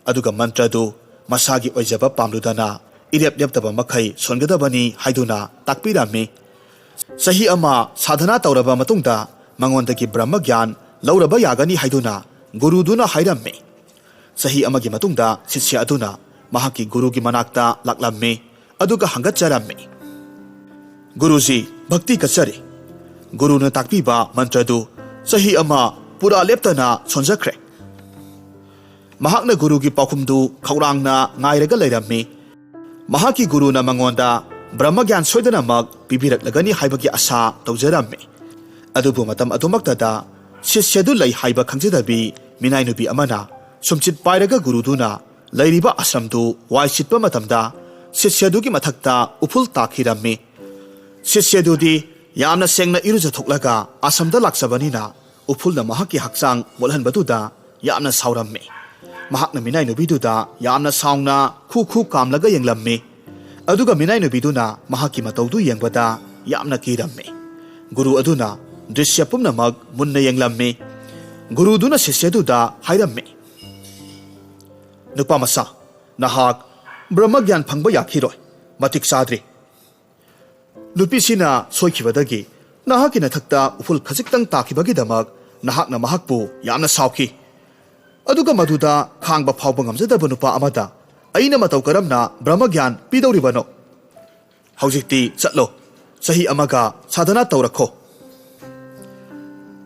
ꯑꯗꯨꯒ ꯃꯟꯇ꯭ꯔꯗꯨ ꯃꯁꯥꯒꯤ ꯑꯣꯏꯖꯕ ꯄꯥꯝꯂꯨꯗꯅ ꯏꯔꯦꯞ ꯂꯦꯞꯇꯕ ꯃꯈꯩ ꯁꯣꯟꯒꯗꯕꯅꯤ ꯍꯥꯏꯗꯨꯅ ꯇꯥꯛꯄꯤꯔꯝꯃꯤ꯫ ꯆꯍꯤ ꯑꯃ ꯁꯥꯙꯅꯥ ꯇꯧꯔꯕ ꯃꯇꯨꯡꯗ ꯃꯉꯣꯟꯗꯒꯤ ꯕ꯭ꯔꯍꯃ ꯒ꯭ꯌꯥꯟ ꯂꯧꯔꯕ ꯌꯥꯒꯅꯤ ꯍꯥꯏꯗꯨꯅ ꯒꯨꯔꯨꯗꯨꯅ ꯍꯥꯏꯔꯝꯃꯤ꯫ ꯆꯍꯤ ꯑꯃꯒꯤ ꯃꯇꯨꯡꯗ ꯁꯤꯁ꯭ꯌ ꯑꯗꯨꯅ ꯃꯍꯥꯛꯀꯤ ꯒꯨꯔꯨꯒꯤ ꯃꯅꯥꯛꯇ ꯂꯥꯛꯂꯝꯃꯤ, ꯑꯗꯨꯒ ꯍꯪꯒꯠꯆꯔꯝꯃꯤ, "ꯒꯨꯔꯨꯖꯤ, ꯚꯛꯇꯤ ꯀꯠꯆꯔꯤ꯫ ꯒꯨꯔꯨꯅ ꯇꯥꯛꯄꯤꯕ ꯃꯟꯇ꯭ꯔꯗꯨ ꯆꯍꯤ ꯑꯃ ꯄꯨꯔꯥ ꯂꯦꯞꯇꯅ ꯁꯣꯟꯖꯈ꯭ꯔꯦ"꯫ ꯃꯍꯥꯛꯅ ꯒꯨꯔꯨꯒꯤ ꯄꯥꯎꯈꯨꯝꯗꯨ ꯈꯧꯔꯥꯡꯅ ꯉꯥꯏꯔꯒ ꯂꯩꯔꯝꯃꯤ꯫ ꯃꯍꯥꯛꯀꯤ ꯒꯨꯔꯨꯅ ꯃꯉꯣꯟꯗ ꯕ꯭ꯔꯍ꯭ꯃ ꯒ꯭ꯌꯥꯟ ꯁꯣꯏꯗꯅꯃꯛ ꯄꯤꯕꯤꯔꯛꯂꯒꯅꯤ ꯍꯥꯏꯕꯒꯤ ꯑꯁꯥ ꯇꯧꯖꯔꯝꯃꯤ꯫ ꯑꯗꯨꯕꯨ ꯃꯇꯝ ꯑꯗꯨꯃꯛꯇꯗ ꯁꯤꯁ꯭ꯌꯗꯨ ꯂꯩ ꯍꯥꯏꯕ ꯈꯪꯖꯗꯕꯤ ꯃꯤꯅꯥꯏ ꯅꯨꯄꯤ ꯑꯃꯅ ꯁꯨꯝꯆꯤꯠ ꯄꯥꯏꯔꯒ ꯒꯨꯔꯨꯗꯨꯅ ꯂꯩꯔꯤꯕ ꯑꯥꯁ꯭ꯔꯝꯗꯨ ꯋꯥꯏ ꯁꯤꯠꯄ ꯃꯇꯝꯗ ꯁꯤꯁ꯭ꯌꯗꯨꯒꯤ ꯃꯊꯛꯇ ꯎꯐꯨꯜ ꯇꯥꯈꯤꯔꯝꯃꯤ꯫ ꯁꯤꯁ꯭ꯌꯗꯨꯗꯤ ꯌꯥꯝꯅ ꯁꯦꯡꯅ ꯏꯔꯨꯖꯊꯣꯛꯂꯒ ꯑꯥꯁ꯭ꯔꯝꯗ ꯂꯥꯛꯆꯕꯅꯤꯅ ꯎꯐꯨꯜꯅ ꯃꯍꯥꯛꯀꯤ ꯍꯛꯆꯥꯡ ꯃꯣꯠꯍꯟꯕꯗꯨꯗ ꯌꯥꯝꯅ ꯁꯥꯎꯔꯝꯃꯤ꯫ ꯃꯍꯥꯛꯅ ꯃꯤꯅꯥꯏ ꯅꯨꯄꯤꯗꯨꯗ ꯌꯥꯝꯅ ꯁꯥꯎꯅ ꯈꯨ ꯈꯨ ꯀꯥꯝꯂꯒ ꯌꯦꯡꯂꯝꯃꯤ꯫ ꯑꯗꯨꯒ ꯃꯤꯅꯥꯏ ꯅꯨꯄꯤꯗꯨꯅ ꯃꯍꯥꯛꯀꯤ ꯃꯇꯧꯗꯨ ꯌꯦꯡꯕꯗ ꯌꯥꯝꯅ ꯀꯤꯔꯝꯃꯤ꯫ ꯒꯨꯔꯨ ꯑꯗꯨꯅ ꯗ꯭ꯔꯤꯁ꯭ꯌ ꯄꯨꯝꯅꯃꯛ ꯃꯨꯟꯅ ꯌꯦꯡꯂꯝꯃꯤ꯫ ꯒꯨꯔꯨꯗꯨꯅ ꯁꯤꯁ꯭ꯌꯗꯨꯗ ꯍꯥꯏꯔꯝꯃꯤ, "ꯅꯨꯄꯥ ꯃꯆꯥ, ꯅꯍꯥꯛ ꯕ꯭ꯔꯍ꯭ꯃ ꯒ꯭ꯌꯥꯟ ꯐꯪꯕ ꯌꯥꯈꯤꯔꯣꯏ꯫ ꯃꯇꯤꯛ ꯆꯥꯗ꯭ꯔꯤ꯫ ꯅꯨꯄꯤꯁꯤꯅ ꯁꯣꯏꯈꯤꯕꯗꯒꯤ ꯅꯍꯥꯛꯀꯤ ꯅꯊꯛꯇ ꯎꯐꯨꯜ ꯈꯖꯤꯛꯇꯪ ꯇꯥꯈꯤꯕꯒꯤꯗꯃꯛ ꯅꯍꯥꯛꯅ ꯃꯍꯥꯛꯄꯨ ꯌꯥꯝꯅ ꯁꯥꯎꯈꯤ꯫ ꯑꯗꯨꯒ ꯃꯗꯨꯗ ꯈꯥꯡꯕ ꯐꯥꯎꯕ ꯉꯝꯖꯗꯕ ꯅꯨꯄꯥ ꯑꯃꯗ ꯑꯩꯅ ꯃꯇꯧ ꯀꯔꯝꯅ ꯕ꯭ꯔꯍ꯭ꯃ ꯒ꯭ꯌꯥꯟ ꯄꯤꯗꯧꯔꯤꯕꯅꯣ? ꯍꯧꯖꯤꯛꯇꯤ ꯆꯠꯂꯣ꯫ ꯆꯍꯤ ꯑꯃꯒ ꯁꯥꯙꯅꯥ ꯇꯧꯔꯛꯈꯣ꯫"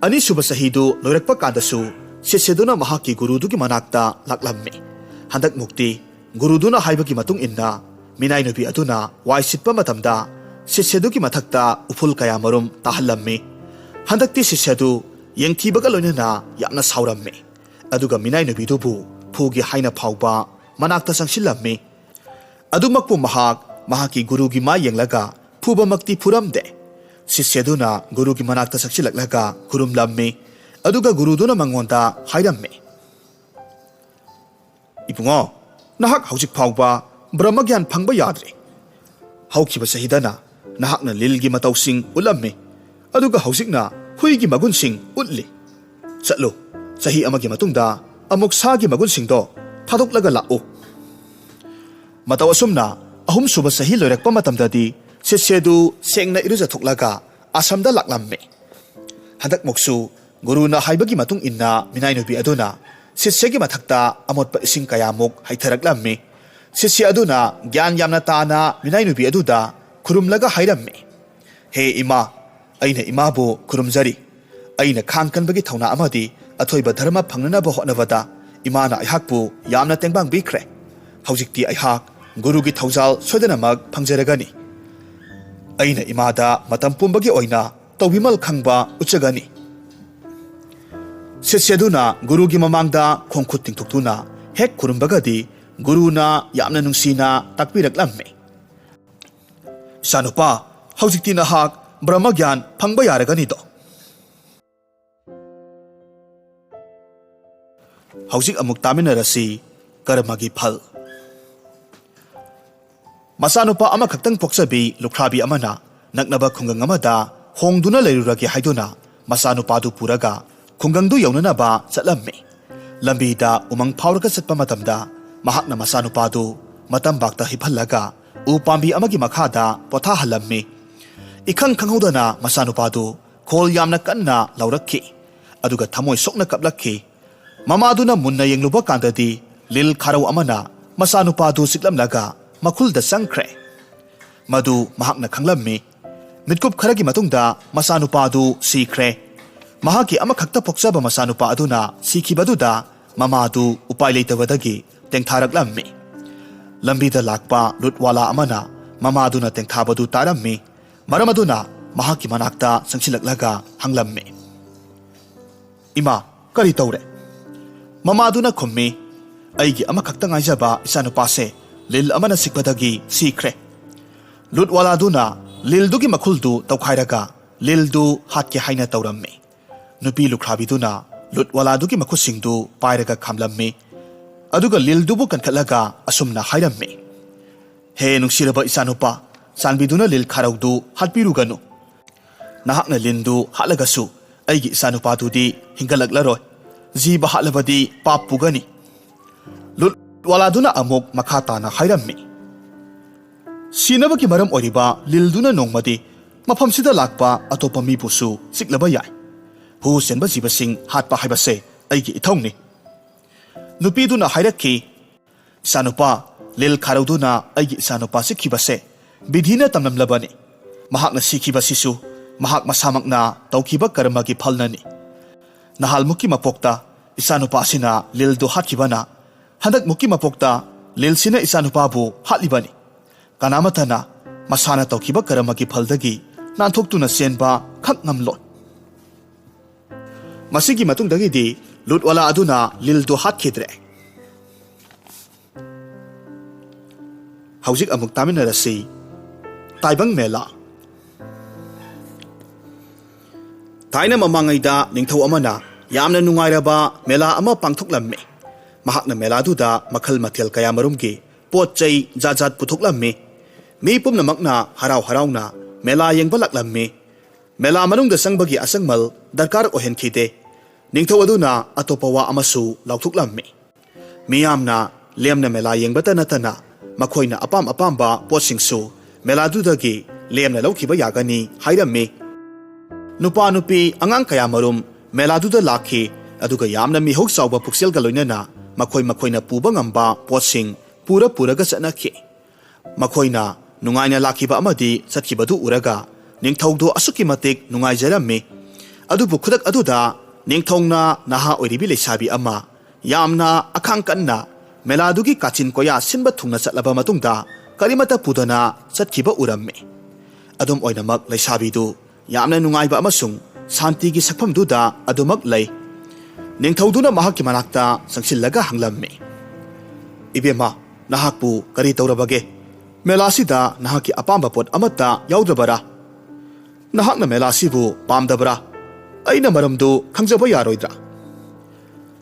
ꯑꯅꯤꯁꯨꯕ ꯆꯍꯤꯗꯨ ꯂꯣꯏꯔꯛꯄ ꯀꯥꯟꯗꯁꯨ ꯁꯤꯁ꯭ꯌꯗꯨꯅ ꯃꯍꯥꯛꯀꯤ ꯒꯨꯔꯨꯗꯨꯒꯤ ꯃꯅꯥꯛꯇ ꯂꯥꯛꯂꯝꯃꯤ꯫ ꯍꯟꯗꯛꯃꯨꯛꯇꯤ ꯒꯨꯔꯨꯗꯨꯅ ꯍꯥꯏꯕꯒꯤ ꯃꯇꯨꯡ ꯏꯟꯅ ꯃꯤꯅꯥꯏ ꯅꯨꯄꯤ ꯑꯗꯨꯅ ꯋꯥꯏ ꯁꯤꯠꯄ ꯃꯇꯝꯗ ꯁꯤꯁ꯭ꯌꯗꯨꯒꯤ ꯃꯊꯛꯇ ꯎꯐꯨꯜ ꯀꯌꯥꯃꯔꯨꯝ ꯇꯥꯍꯜꯂꯝꯃꯤ꯫ ꯍꯟꯗꯛꯇꯤ ꯁꯤꯁ꯭ꯌꯗꯨ ꯌꯦꯡꯊꯤꯕꯒ ꯂꯣꯏꯅꯅ ꯌꯥꯝꯅ ꯁꯥꯎꯔꯝꯃꯤ꯫ ꯑꯗꯨꯒ ꯃꯤꯅꯥꯏ ꯅꯨꯄꯤꯗꯨꯕꯨ ꯐꯨꯒꯦ ꯍꯥꯏꯅ ꯐꯥꯎꯕ ꯃꯅꯥꯛꯇ ꯆꯪꯁꯤꯜꯂꯝꯃꯤ꯫ ꯑꯗꯨꯃꯛꯄꯨ ꯃꯍꯥꯛ ꯃꯍꯥꯛꯀꯤ ꯒꯨꯔꯨꯒꯤ ꯃꯥꯏ ꯌꯦꯡꯂꯒ ꯐꯨꯕꯃꯛꯇꯤ ꯐꯨꯔꯝꯗꯦ꯫ ꯁꯤꯁ꯭ꯌꯗꯨꯅ ꯒꯨꯔꯨꯒꯤ ꯃꯅꯥꯛꯇ ꯆꯪꯁꯤꯜꯂꯛꯂꯒ ꯈꯨꯔꯨꯝꯂꯝꯃꯤ꯫ ꯑꯗꯨꯒ ꯒꯨꯔꯨꯗꯨꯅ ꯃꯉꯣꯟꯗ ꯍꯥꯏꯔꯝꯃꯤ, "ꯏꯕꯨꯡꯉꯣ, ꯅꯍꯥꯛ ꯍꯧꯖꯤꯛ ꯐꯥꯎꯕ ꯕ꯭ꯔꯍ꯭ꯃ ꯒ꯭ꯌꯥꯟ ꯐꯪꯕ ꯌꯥꯗ꯭ꯔꯤ꯫ ꯍꯧꯈꯤꯕ ꯆꯍꯤꯗꯅ ꯅꯍꯥꯛꯅ ꯂꯤꯜꯒꯤ ꯃꯇꯧꯁꯤꯡ ꯎꯠꯂꯝꯃꯤ, ꯑꯗꯨꯒ ꯍꯧꯖꯤꯛꯅ ꯍꯨꯏꯒꯤ ꯃꯒꯨꯟꯁꯤꯡ ꯎꯠꯂꯤ꯫ ꯆꯠꯂꯨ, ꯆꯍꯤ ꯑꯃꯒꯤ ꯃꯇꯨꯡꯗ ꯑꯃꯨꯛ ꯁꯥꯒꯤ ꯃꯒꯨꯟꯁꯤꯡꯗꯣ ꯊꯥꯗꯣꯛꯂꯒ ꯂꯥꯛꯎ꯫" ꯃꯇꯧ ꯑꯁꯨꯝꯅ ꯑꯍꯨꯝꯁꯨꯕ ꯆꯍꯤ ꯂꯣꯏꯔꯛꯄ ꯃꯇꯝꯗꯗꯤ ꯁꯤꯁ꯭ꯌꯗꯨ ꯁꯦꯡꯅ ꯏꯔꯨꯖꯊꯣꯛꯂꯒ ꯑꯥꯁ꯭ꯔꯝꯗ ꯂꯥꯛꯂꯝꯃꯤ꯫ ꯍꯟꯗꯛꯃꯨꯛꯁꯨ ꯒꯨꯔꯨꯅ ꯍꯥꯏꯕꯒꯤ ꯃꯇꯨꯡ ꯏꯟꯅ ꯃꯤꯅꯥꯏ ꯅꯨꯄꯤ ꯑꯗꯨꯅ ꯁꯤꯁ꯭ꯌꯒꯤ ꯃꯊꯛꯇ ꯑꯃꯣꯠꯄ ꯏꯁꯤꯡ ꯀꯌꯥꯃꯨꯛ ꯍꯩꯊꯔꯛꯂꯝꯃꯤ꯫ ꯁꯤꯁ꯭ꯌ ꯑꯗꯨꯅ ꯒ꯭ꯌꯥꯟ ꯌꯥꯝꯅ ꯇꯥꯅ ꯃꯤꯅꯥꯏ ꯅꯨꯄꯤ ꯑꯗꯨꯗ ꯈꯨꯔꯨꯝꯂꯒ ꯍꯥꯏꯔꯝꯃꯤ, "ꯍꯦ ꯏꯃꯥ, ꯑꯩꯅ ꯏꯃꯥꯕꯨ ꯈꯨꯔꯨꯝꯖꯔꯤ꯫ ꯑꯩꯅ ꯈꯥꯡ ꯀꯟꯕꯒꯤ ꯊꯧꯅꯥ ꯑꯃꯗꯤ ꯑꯊꯣꯏꯕ ꯙꯔꯃ ꯐꯪꯅꯅꯕ ꯍꯣꯠꯅꯕꯗ ꯏꯃꯥꯅ ꯑꯩꯍꯥꯛꯄꯨ ꯌꯥꯝꯅ ꯇꯦꯡꯕꯥꯡꯕꯤꯈ꯭ꯔꯦ꯫ ꯍꯧꯖꯤꯛꯇꯤ ꯑꯩꯍꯥꯛ ꯒꯨꯔꯨꯒꯤ ꯊꯧꯖꯥꯜ ꯁꯣꯏꯗꯅꯃꯛ ꯐꯪꯖꯔꯒꯅꯤ꯫ ꯑꯩꯅ ꯏꯃꯥꯗ ꯃꯇꯝ ꯄꯨꯝꯕꯒꯤ ꯑꯣꯏꯅ ꯇꯧꯕꯤꯃꯜ ꯈꯪꯕ ꯎꯠꯆꯒꯅꯤ꯫ ꯁꯤꯁ꯭ꯌꯗꯨꯅ ꯒꯨꯔꯨꯒꯤ ꯃꯃꯥꯡꯗ ꯈꯣꯡꯈꯨꯠ ꯇꯤꯡꯊꯣꯛꯇꯨꯅ ꯍꯦꯛ ꯈꯨꯔꯨꯝꯕꯒꯗꯤ ꯒꯨꯔꯨꯅ ꯌꯥꯝꯅ ꯅꯨꯡꯁꯤꯅ ꯇꯥꯛꯄꯤꯔꯛꯂꯝꯃꯤ꯫ "ꯏꯆꯥꯅꯨꯄꯥ, ꯍꯧꯖꯤꯛꯇꯤ ꯅꯍꯥꯛ ꯕ꯭ꯔꯍ꯭ꯃ ꯒ꯭ꯌꯥꯟ ꯐꯪꯕ ꯌꯥꯔꯒꯅꯤꯗꯣ?" ꯍꯧꯖꯤꯛ ꯑꯃꯨꯛ ꯇꯥꯃꯤꯟꯅꯔꯁꯤ, ꯀꯔꯃꯒꯤ ꯐꯜ꯫ ꯃꯆꯥꯅꯨꯄꯥ ꯑꯃꯈꯛꯇꯪ ꯄꯣꯛꯆꯕꯤ ꯂꯨꯈ꯭ꯔꯥꯕꯤ ꯑꯃꯅ ꯅꯛꯅꯕ ꯈꯨꯡꯒꯪ ꯑꯃꯗ ꯍꯣꯡꯗꯨꯅ ꯂꯩꯔꯨꯔꯒꯦ ꯍꯥꯏꯗꯨꯅ ꯃꯆꯥꯅꯨꯄꯥꯗꯨ ꯄꯨꯔꯒ ꯈꯨꯡꯒꯪꯗꯨ ꯌꯧꯅꯅꯕ ꯆꯠꯂꯝꯃꯤ꯫ ꯂꯝꯕꯤꯗ ꯎꯃꯪ ꯐꯥꯎꯔꯒ ꯆꯠꯄ ꯃꯇꯝꯗ ꯃꯍꯥꯛꯅ ꯃꯆꯥꯅꯨꯄꯥꯗꯨ ꯃꯇꯝꯕꯥꯛꯇ ꯍꯤꯞꯍꯜꯂꯒ ꯎ ꯄꯥꯝꯕꯤ ꯑꯃꯒꯤ ꯃꯈꯥꯗ ꯄꯣꯊꯥꯍꯜꯂꯝꯃꯤ꯫ ꯏꯈꯪ ꯈꯪꯍꯧꯗꯅ ꯃꯆꯥꯅꯨꯄꯥꯗꯨ ꯈꯣꯜ ꯌꯥꯝꯅ ꯀꯟꯅ ꯂꯥꯎꯔꯛꯈꯤ꯫ ꯑꯗꯨꯒ ꯊꯃꯣꯏ ꯁꯣꯛꯅ ꯀꯞꯂꯛꯈꯤ꯫ ꯃꯃꯥꯗꯨꯅ ꯃꯨꯟꯅ ꯌꯦꯡꯂꯨꯕ ꯀꯥꯟꯗꯗꯤ ꯂꯤꯜ ꯈꯥꯔꯧ ꯑꯃꯅ ꯃꯆꯥꯅꯨꯄꯥꯗꯨ ꯆꯤꯛꯂꯝꯂꯒ ꯃꯈꯨꯜꯗ ꯆꯪꯈ꯭ꯔꯦ꯫ ꯃꯗꯨ ꯃꯍꯥꯛꯅ ꯈꯪꯂꯝꯃꯤ꯫ ꯃꯤꯠꯀꯨꯞ ꯈꯔꯒꯤ ꯃꯇꯨꯡꯗ ꯃꯆꯥꯅꯨꯄꯥꯗꯨ ꯁꯤꯈ꯭ꯔꯦ꯫ ꯃꯍꯥꯛꯀꯤ ꯑꯃꯈꯛꯇ ꯄꯣꯛꯆꯕ ꯃꯆꯥꯅꯨꯄꯥ ꯑꯗꯨꯅ ꯁꯤꯈꯤꯕꯗꯨꯗ ꯃꯃꯥꯗꯨ ꯎꯄꯥꯏ ꯂꯩꯇꯕꯗꯒꯤ ꯇꯦꯡꯊꯥꯔꯛꯂꯝꯃꯤ꯫ ꯂꯝꯕꯤꯗ ꯂꯥꯛꯄ ꯂꯨꯠꯋꯥꯂꯥ ꯑꯃꯅ ꯃꯃꯥꯗꯨꯅ ꯇꯦꯡꯊꯥꯕꯗꯨ ꯇꯥꯔꯝꯃꯤ꯫ ꯃꯔꯝ ꯑꯗꯨꯅ ꯃꯍꯥꯛꯀꯤ ꯃꯅꯥꯛꯇ ꯆꯪꯁꯤꯜꯂꯛꯂꯒ ꯍꯪꯂꯝꯃꯤ, "ꯏꯃꯥ, ꯀꯔꯤ ꯇꯧꯔꯦ?" ꯃꯃꯥꯗꯨꯅ ꯈꯨꯝꯃꯤ, "ꯑꯩꯒꯤ ꯑꯃꯈꯛꯇ ꯉꯥꯏꯖꯕ ꯏꯆꯥꯅꯨꯄꯥꯁꯦ ꯂꯤꯜ ꯑꯃꯅ ꯆꯤꯛꯄꯗꯒꯤ ꯁꯤꯈ꯭ꯔꯦ꯫" ꯂꯨꯠꯋꯥꯂꯥꯗꯨꯅ ꯂꯤꯜꯗꯨꯒꯤ ꯃꯈꯨꯜꯗꯨ ꯇꯧꯈꯥꯏꯔꯒ ꯂꯤꯜꯗꯨ ꯍꯥꯠꯀꯦ ꯍꯥꯏꯅ ꯇꯧꯔꯝꯃꯤ꯫ ꯅꯨꯄꯤ ꯂꯨꯈ꯭ꯔꯥꯕꯤꯗꯨꯅ ꯂꯨꯠꯋꯥꯂꯥꯗꯨꯒꯤ ꯃꯈꯨꯠꯁꯤꯡꯗꯨ ꯄꯥꯏꯔꯒ ꯈꯥꯝꯂꯝꯃꯤ꯫ ꯑꯗꯨꯒ ꯂꯤꯜꯗꯨꯕꯨ ꯀꯟꯈꯠꯂꯒ ꯑꯁꯨꯝꯅ ꯍꯥꯏꯔꯝꯃꯤ, "ꯍꯦ ꯅꯨꯡꯁꯤꯔꯕ ꯏꯆꯥꯅꯨꯄꯥ, ꯆꯥꯟꯕꯤꯗꯨꯅ ꯂꯤꯜ ꯈꯥꯔꯧꯗꯨ ꯍꯥꯠꯄꯤꯔꯨꯒꯅꯨ꯫ ꯅꯍꯥꯛꯅ ꯂꯤꯟꯗꯨ ꯍꯥꯠꯂꯒꯁꯨ ꯑꯩꯒꯤ ꯏꯆꯥꯅꯨꯄꯥꯗꯨꯗꯤ ꯍꯤꯡꯒꯠꯂꯛꯂꯔꯣꯏ꯫ ꯖꯤꯕ ꯍꯥꯠꯂꯕꯗꯤ ꯄꯥꯞ ꯄꯨꯒꯅꯤ꯫" ꯂꯨꯠꯋꯥꯂꯥꯗꯨꯅ ꯑꯃꯨꯛ ꯃꯈꯥ ꯇꯥꯅ ꯍꯥꯏꯔꯝꯃꯤ, "ꯁꯤꯅꯕꯒꯤ ꯃꯔꯝ ꯑꯣꯏꯔꯤꯕ ꯂꯤꯜꯗꯨꯅ ꯅꯣꯡꯃꯗꯤ ꯃꯐꯝꯁꯤꯗ ꯂꯥꯛꯄ ꯑꯇꯣꯞꯄ ꯃꯤꯕꯨꯁꯨ ꯆꯤꯛꯂꯕ ꯌꯥꯏ꯫ ꯍꯨ ꯆꯦꯟꯕ ꯖꯤꯕꯁꯤꯡ ꯍꯥꯠꯄ ꯍꯥꯏꯕꯁꯦ ꯑꯩꯒꯤ ꯏꯊꯧꯅꯤ꯫" ꯅꯨꯄꯤꯗꯨꯅ ꯍꯥꯏꯔꯛꯈꯤ, "ꯏꯆꯥꯅꯨꯄꯥ, ꯂꯤꯜ ꯈꯥꯔꯧꯗꯨꯅ ꯑꯩꯒꯤ ꯏꯆꯥꯅꯨꯄꯥ ꯆꯤꯛꯈꯤꯕꯁꯦ ꯕꯤꯙꯤꯅ ꯇꯝꯂꯝꯂꯕꯅꯤ꯫ ꯃꯍꯥꯛꯅ ꯁꯤꯈꯤꯕꯁꯤꯁꯨ ꯃꯍꯥꯛ ꯃꯁꯥꯃꯛꯅ ꯇꯧꯈꯤꯕ ꯀꯔꯃꯒꯤ ꯐꯜꯅꯅꯤ꯫ ꯅꯍꯥꯜꯃꯨꯛꯀꯤ ꯃꯄꯣꯛꯇ ꯏꯆꯥꯅꯨꯄꯥꯁꯤꯅ ꯂꯤꯜꯗꯨ ꯍꯥꯠꯈꯤꯕꯅ, ꯍꯟꯗꯛꯃꯨꯛꯀꯤ ꯃꯄꯣꯛꯇ ꯂꯤꯜꯁꯤꯅ ꯏꯆꯥꯅꯨꯄꯥꯕꯨ ꯍꯥꯠꯂꯤꯕꯅꯤ꯫ ꯀꯅꯥꯃꯠꯇꯅ ꯃꯁꯥꯅ ꯇꯧꯈꯤꯕ ꯀꯔꯃꯒꯤ ꯐꯜꯗꯒꯤ ꯅꯥꯟꯊꯣꯛꯇꯨꯅ ꯆꯦꯟꯕ ꯈꯛ ꯉꯝꯂꯣꯏ꯫ ꯃꯁꯤꯒꯤ ꯃꯇꯨꯡꯗꯒꯤꯗꯤ ꯂꯨꯠꯋꯥꯂꯥ ꯑꯗꯨꯅ ꯂꯤꯜꯗꯨ ꯍꯥꯠꯈꯤꯗ꯭ꯔꯦ꯫ ꯍꯧꯖꯤꯛ ꯑꯃꯨꯛ ꯇꯥꯃꯤꯟꯅꯔꯁꯤ꯫ ꯇꯥꯏꯕꯪ ꯃꯦꯂꯥ꯫ ꯊꯥꯏꯅ ꯃꯃꯥꯡꯉꯩꯗ ꯅꯤꯡꯊꯧ ꯑꯃꯅ ꯌꯥꯝꯅ ꯅꯨꯡꯉꯥꯏꯔꯕ ꯃꯦꯂꯥ ꯑꯃ ꯄꯥꯡꯊꯣꯛꯂꯝꯃꯤ꯫ ꯃꯍꯥꯛꯅ ꯃꯦꯂꯥꯗꯨꯗ ꯃꯈꯜ ꯃꯊꯦꯜ ꯀꯌꯥꯃꯔꯨꯝꯒꯤ ꯄꯣꯠ ꯆꯩ ꯖꯥꯠ ꯖꯥꯠ ꯄꯨꯊꯣꯛꯂꯝꯃꯤ꯫ ꯃꯤ ꯄꯨꯝꯅꯃꯛꯅ ꯍꯔꯥꯎ ꯍꯔꯥꯎꯅ ꯃꯦꯂꯥ ꯌꯦꯡꯕ ꯂꯥꯛꯂꯝꯃꯤ꯫ ꯃꯦꯂꯥ ꯃꯅꯨꯡꯗ ꯆꯪꯕꯒꯤ ꯑꯆꯪꯃꯜ ꯗꯔꯀꯥꯔ ꯑꯣꯏꯍꯟꯈꯤꯗꯦ꯫ ꯅꯤꯡꯊꯧ ꯑꯗꯨꯅ ꯑꯇꯣꯞꯄ ꯋꯥ ꯑꯃꯁꯨ ꯂꯥꯎꯊꯣꯛꯂꯝꯃꯤ꯫ ꯃꯤꯌꯥꯝꯅ ꯂꯦꯝꯅ ꯃꯦꯂꯥ ꯌꯦꯡꯕꯇ ꯅꯠꯇꯅ ꯃꯈꯣꯏꯅ ꯑꯄꯥꯝ ꯑꯄꯥꯝꯕ ꯄꯣꯠꯁꯤꯡꯁꯨ ꯃꯦꯂꯥꯗꯨꯗꯒꯤ ꯂꯦꯝꯅ ꯂꯧꯈꯤꯕ ꯌꯥꯒꯅꯤ ꯍꯥꯏꯔꯝꯃꯤ꯫ ꯅꯨꯄꯥ ꯅꯨꯄꯤ ꯑꯉꯥꯡ ꯀꯌꯥꯃꯔꯨꯝ ꯃꯦꯂꯥꯗꯨꯗ ꯂꯥꯛꯈꯤ, ꯑꯗꯨꯒ ꯌꯥꯝꯅ ꯃꯤꯍꯧ ꯆꯥꯎꯕ ꯄꯨꯛꯆꯦꯜꯒ ꯂꯣꯏꯅꯅ ꯃꯈꯣꯏ ꯃꯈꯣꯏꯅ ꯄꯨꯕ ꯉꯝꯕ ꯄꯣꯠꯁꯤꯡ ꯄꯨꯔ ꯄꯨꯔꯒ ꯆꯠꯅꯈꯤ꯫ ꯃꯈꯣꯏꯅ ꯅꯨꯡꯉꯥꯏꯅ ꯂꯥꯛꯈꯤꯕ ꯑꯃꯗꯤ ꯆꯠꯈꯤꯕꯗꯨ ꯎꯔꯒ ꯅꯤꯡꯊꯧꯗꯨ ꯑꯁꯨꯛꯀꯤ ꯃꯇꯤꯛ ꯅꯨꯡꯉꯥꯏꯖꯔꯝꯃꯤ꯫ ꯑꯗꯨꯕꯨ ꯈꯨꯗꯛ ꯑꯗꯨꯗ ꯅꯤꯡꯊꯧꯅ ꯅꯍꯥ ꯑꯣꯏꯔꯤꯕꯤ ꯂꯩꯁꯥꯕꯤ ꯑꯃ ꯌꯥꯝꯅ ꯑꯈꯥꯡ ꯀꯟꯅ ꯃꯦꯂꯥꯗꯨꯒꯤ ꯀꯥꯆꯤꯟ ꯀꯣꯌꯥ ꯁꯤꯟꯕ ꯊꯨꯡꯅ ꯆꯠꯂꯕ ꯃꯇꯨꯡꯗ ꯀꯔꯤꯃꯠꯇ ꯄꯨꯗꯅ ꯆꯠꯈꯤꯕ ꯎꯔꯝꯃꯤ꯫ ꯑꯗꯨꯝ ꯑꯣꯏꯅꯃꯛ ꯂꯩꯁꯥꯕꯤꯗꯨ ꯌꯥꯝꯅ ꯅꯨꯡꯉꯥꯏꯕ ꯑꯃꯁꯨꯡ ꯁꯥꯟꯇꯤꯒꯤ ꯁꯛꯐꯝꯗꯨꯗ ꯑꯗꯨꯃꯛ ꯂꯩ꯫ ꯅꯤꯡꯊꯧꯗꯨꯅ ꯃꯍꯥꯛꯀꯤ ꯃꯅꯥꯛꯇ ꯆꯪꯁꯤꯜꯂꯒ ꯍꯪꯂꯝꯃꯤ, "ꯏꯕꯦꯝꯃ, ꯅꯍꯥꯛꯄꯨ ꯀꯔꯤ ꯇꯧꯔꯕꯒꯦ? ꯃꯦꯂꯥꯁꯤꯗ ꯅꯍꯥꯛꯀꯤ ꯑꯄꯥꯝꯕ ꯄꯣꯠ ꯑꯃꯠꯇ ꯌꯥꯎꯗ꯭ꯔꯕꯔꯥ? ꯅꯍꯥꯛꯅ ꯃꯦꯂꯥꯁꯤꯕꯨ ꯄꯥꯝꯗꯕꯔꯥ? ꯑꯩꯅ ꯃꯔꯝꯗꯨ ꯈꯪꯖꯕ ꯌꯥꯔꯣꯏꯗ꯭ꯔꯥ?"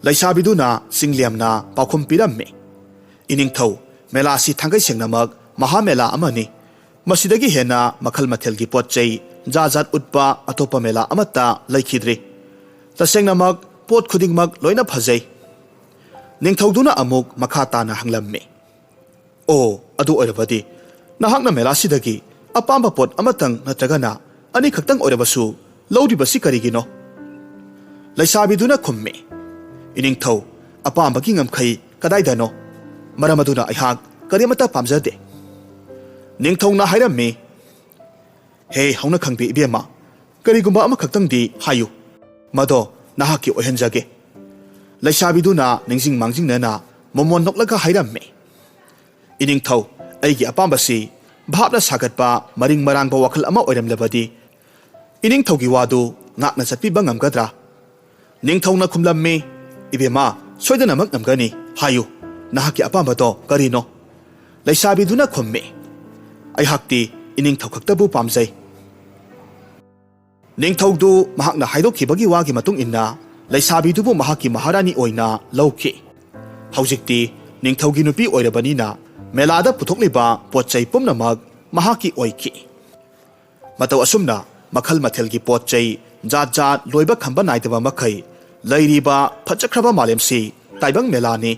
ꯂꯩꯁꯥꯕꯤꯗꯨꯅ ꯆꯤꯡꯂꯦꯝꯅ ꯄꯥꯎꯈꯨꯝ ꯄꯤꯔꯝꯃꯤ, "ꯏꯅꯤꯡꯊꯧ, ꯃꯦꯂꯥꯁꯤ ꯊꯥꯡꯒꯩ ꯁꯦꯡꯅꯃꯛ ꯃꯍꯥ ꯃꯦꯂꯥ ꯑꯃꯅꯤ꯫ ꯃꯁꯤꯗꯒꯤ ꯍꯦꯟꯅ ꯃꯈꯜ ꯃꯊꯦꯜꯒꯤ ꯄꯣꯠ ꯆꯩ ꯖꯥꯠ ꯖꯥꯠ ꯎꯠꯄ ꯑꯇꯣꯞꯄ ꯃꯦꯂꯥ ꯑꯃꯠꯇ ꯂꯩꯈꯤꯗ꯭ꯔꯤ꯫ ꯇꯁꯦꯡꯅꯃꯛ ꯄꯣꯠ ꯈꯨꯗꯤꯡꯃꯛ ꯂꯣꯏꯅ ꯐꯖꯩ꯫" ꯅꯤꯡꯊꯧꯗꯨꯅ ꯑꯃꯨꯛ ꯃꯈꯥ ꯇꯥꯅ ꯍꯪꯂꯝꯃꯤ, "ꯑꯣ, ꯑꯗꯨ ꯑꯣꯏꯔꯕꯗꯤ ꯅꯍꯥꯛꯅ ꯃꯦꯂꯥꯁꯤꯗꯒꯤ ꯑꯄꯥꯝꯕ ꯄꯣꯠ ꯑꯃꯇꯪ ꯅꯠꯇ꯭ꯔꯒꯅ ꯑꯅꯤꯈꯛꯇꯪ ꯑꯣꯏꯔꯕꯁꯨ ꯂꯧꯔꯤꯕꯁꯤ ꯀꯔꯤꯒꯤꯅꯣ?" ꯂꯩꯁꯥꯕꯤꯗꯨꯅ ꯈꯨꯝꯃꯤ, "ꯏꯅꯤꯡꯊꯧ, ꯑꯄꯥꯝꯕꯒꯤ ꯉꯝꯈꯩ ꯀꯗꯥꯏꯗꯅꯣ? ꯃꯔꯝ ꯑꯗꯨꯅ ꯑꯩꯍꯥꯛ ꯀꯔꯤꯃꯠꯇ ꯄꯥꯝꯖꯗꯦ꯫" ꯅꯤꯡꯊꯧꯅ ꯍꯥꯏꯔꯝꯃꯤ, "ꯍꯦ ꯍꯧꯅ ꯈꯪꯕꯤ ꯏꯕꯦꯝꯃ, ꯀꯔꯤꯒꯨꯝꯕ ꯑꯃꯈꯛꯇꯪꯗꯤ ꯍꯥꯏꯌꯨ, ꯃꯗꯣ ꯅꯍꯥꯛꯀꯤ ꯑꯣꯏꯍꯟꯖꯒꯦ꯫" ꯂꯩꯁꯥꯕꯤꯗꯨꯅ ꯅꯤꯡꯁꯤꯡ ꯃꯥꯡꯖꯤꯡꯅꯅ ꯃꯣꯃꯣꯟ ꯅꯣꯛꯂꯒ ꯍꯥꯏꯔꯝꯃꯤ, "ꯏꯅꯤꯡꯊꯧ, ꯑꯩꯒꯤ ꯑꯄꯥꯝꯕꯁꯤ ꯚꯥꯞꯅ ꯁꯥꯒꯠꯄ ꯃꯔꯤꯡ ꯃꯔꯥꯡꯕ ꯋꯥꯈꯜ ꯑꯃ ꯑꯣꯏꯔꯝꯂꯕꯗꯤ ꯏꯅꯤꯡꯊꯧꯒꯤ ꯋꯥꯗꯨ ꯉꯥꯛꯅ ꯆꯠꯄꯤꯕ ꯉꯝꯒꯗ꯭ꯔꯥ? ꯅꯤꯡꯊꯧꯅ ꯈꯨꯝꯂꯝꯃꯤ, "ꯏꯕꯦꯝꯃ, ꯁꯣꯏꯗꯅꯃꯛ ꯉꯝꯒꯅꯤ꯫ ꯍꯥꯏꯌꯨ, ꯅꯍꯥꯛꯀꯤ ꯑꯄꯥꯝꯕꯗꯣ ꯀꯔꯤꯅꯣ?" ꯂꯩꯁꯥꯕꯤꯗꯨꯅ ꯈꯨꯝꯃꯤ, "ꯑꯩꯍꯥꯛꯇꯤ ꯏꯅꯤꯡꯊꯧ ꯈꯛꯇꯕꯨ ꯄꯥꯝꯖꯩ꯫" ꯅꯤꯡꯊꯧꯗꯨ ꯃꯍꯥꯛꯅ ꯍꯥꯏꯗꯣꯛꯈꯤꯕꯒꯤ ꯋꯥꯒꯤ ꯃꯇꯨꯡ ꯏꯟꯅ ꯂꯩꯁꯥꯕꯤꯗꯨꯕꯨ ꯃꯍꯥꯛꯀꯤ ꯃꯍꯥꯔꯥꯅꯤ ꯑꯣꯏꯅ ꯂꯧꯈꯤ꯫ ꯍꯧꯖꯤꯛꯇꯤ ꯅꯤꯡꯊꯧꯒꯤ ꯅꯨꯄꯤ ꯑꯣꯏꯔꯕꯅꯤꯅ ꯃꯦꯂꯥꯗ ꯄꯨꯊꯣꯛꯂꯤꯕ ꯄꯣꯠ ꯆꯩ ꯄꯨꯝꯅꯃꯛ ꯃꯍꯥꯛꯀꯤ ꯑꯣꯏꯈꯤ꯫ ꯃꯇꯧ ꯑꯁꯨꯝꯅ ꯃꯈꯜ ꯃꯊꯦꯜꯒꯤ ꯄꯣꯠ ꯆꯩ ꯖꯥꯠ ꯖꯥꯠ ꯂꯣꯏꯕ ꯈꯝꯕ ꯅꯥꯏꯗꯕ ꯃꯈꯩ ꯂꯩꯔꯤꯕ ꯐꯖꯈ꯭ꯔꯕ ꯃꯥꯂꯦꯝꯁꯤ ꯇꯥꯏꯕꯪ ꯃꯦꯂꯥꯅꯤ꯫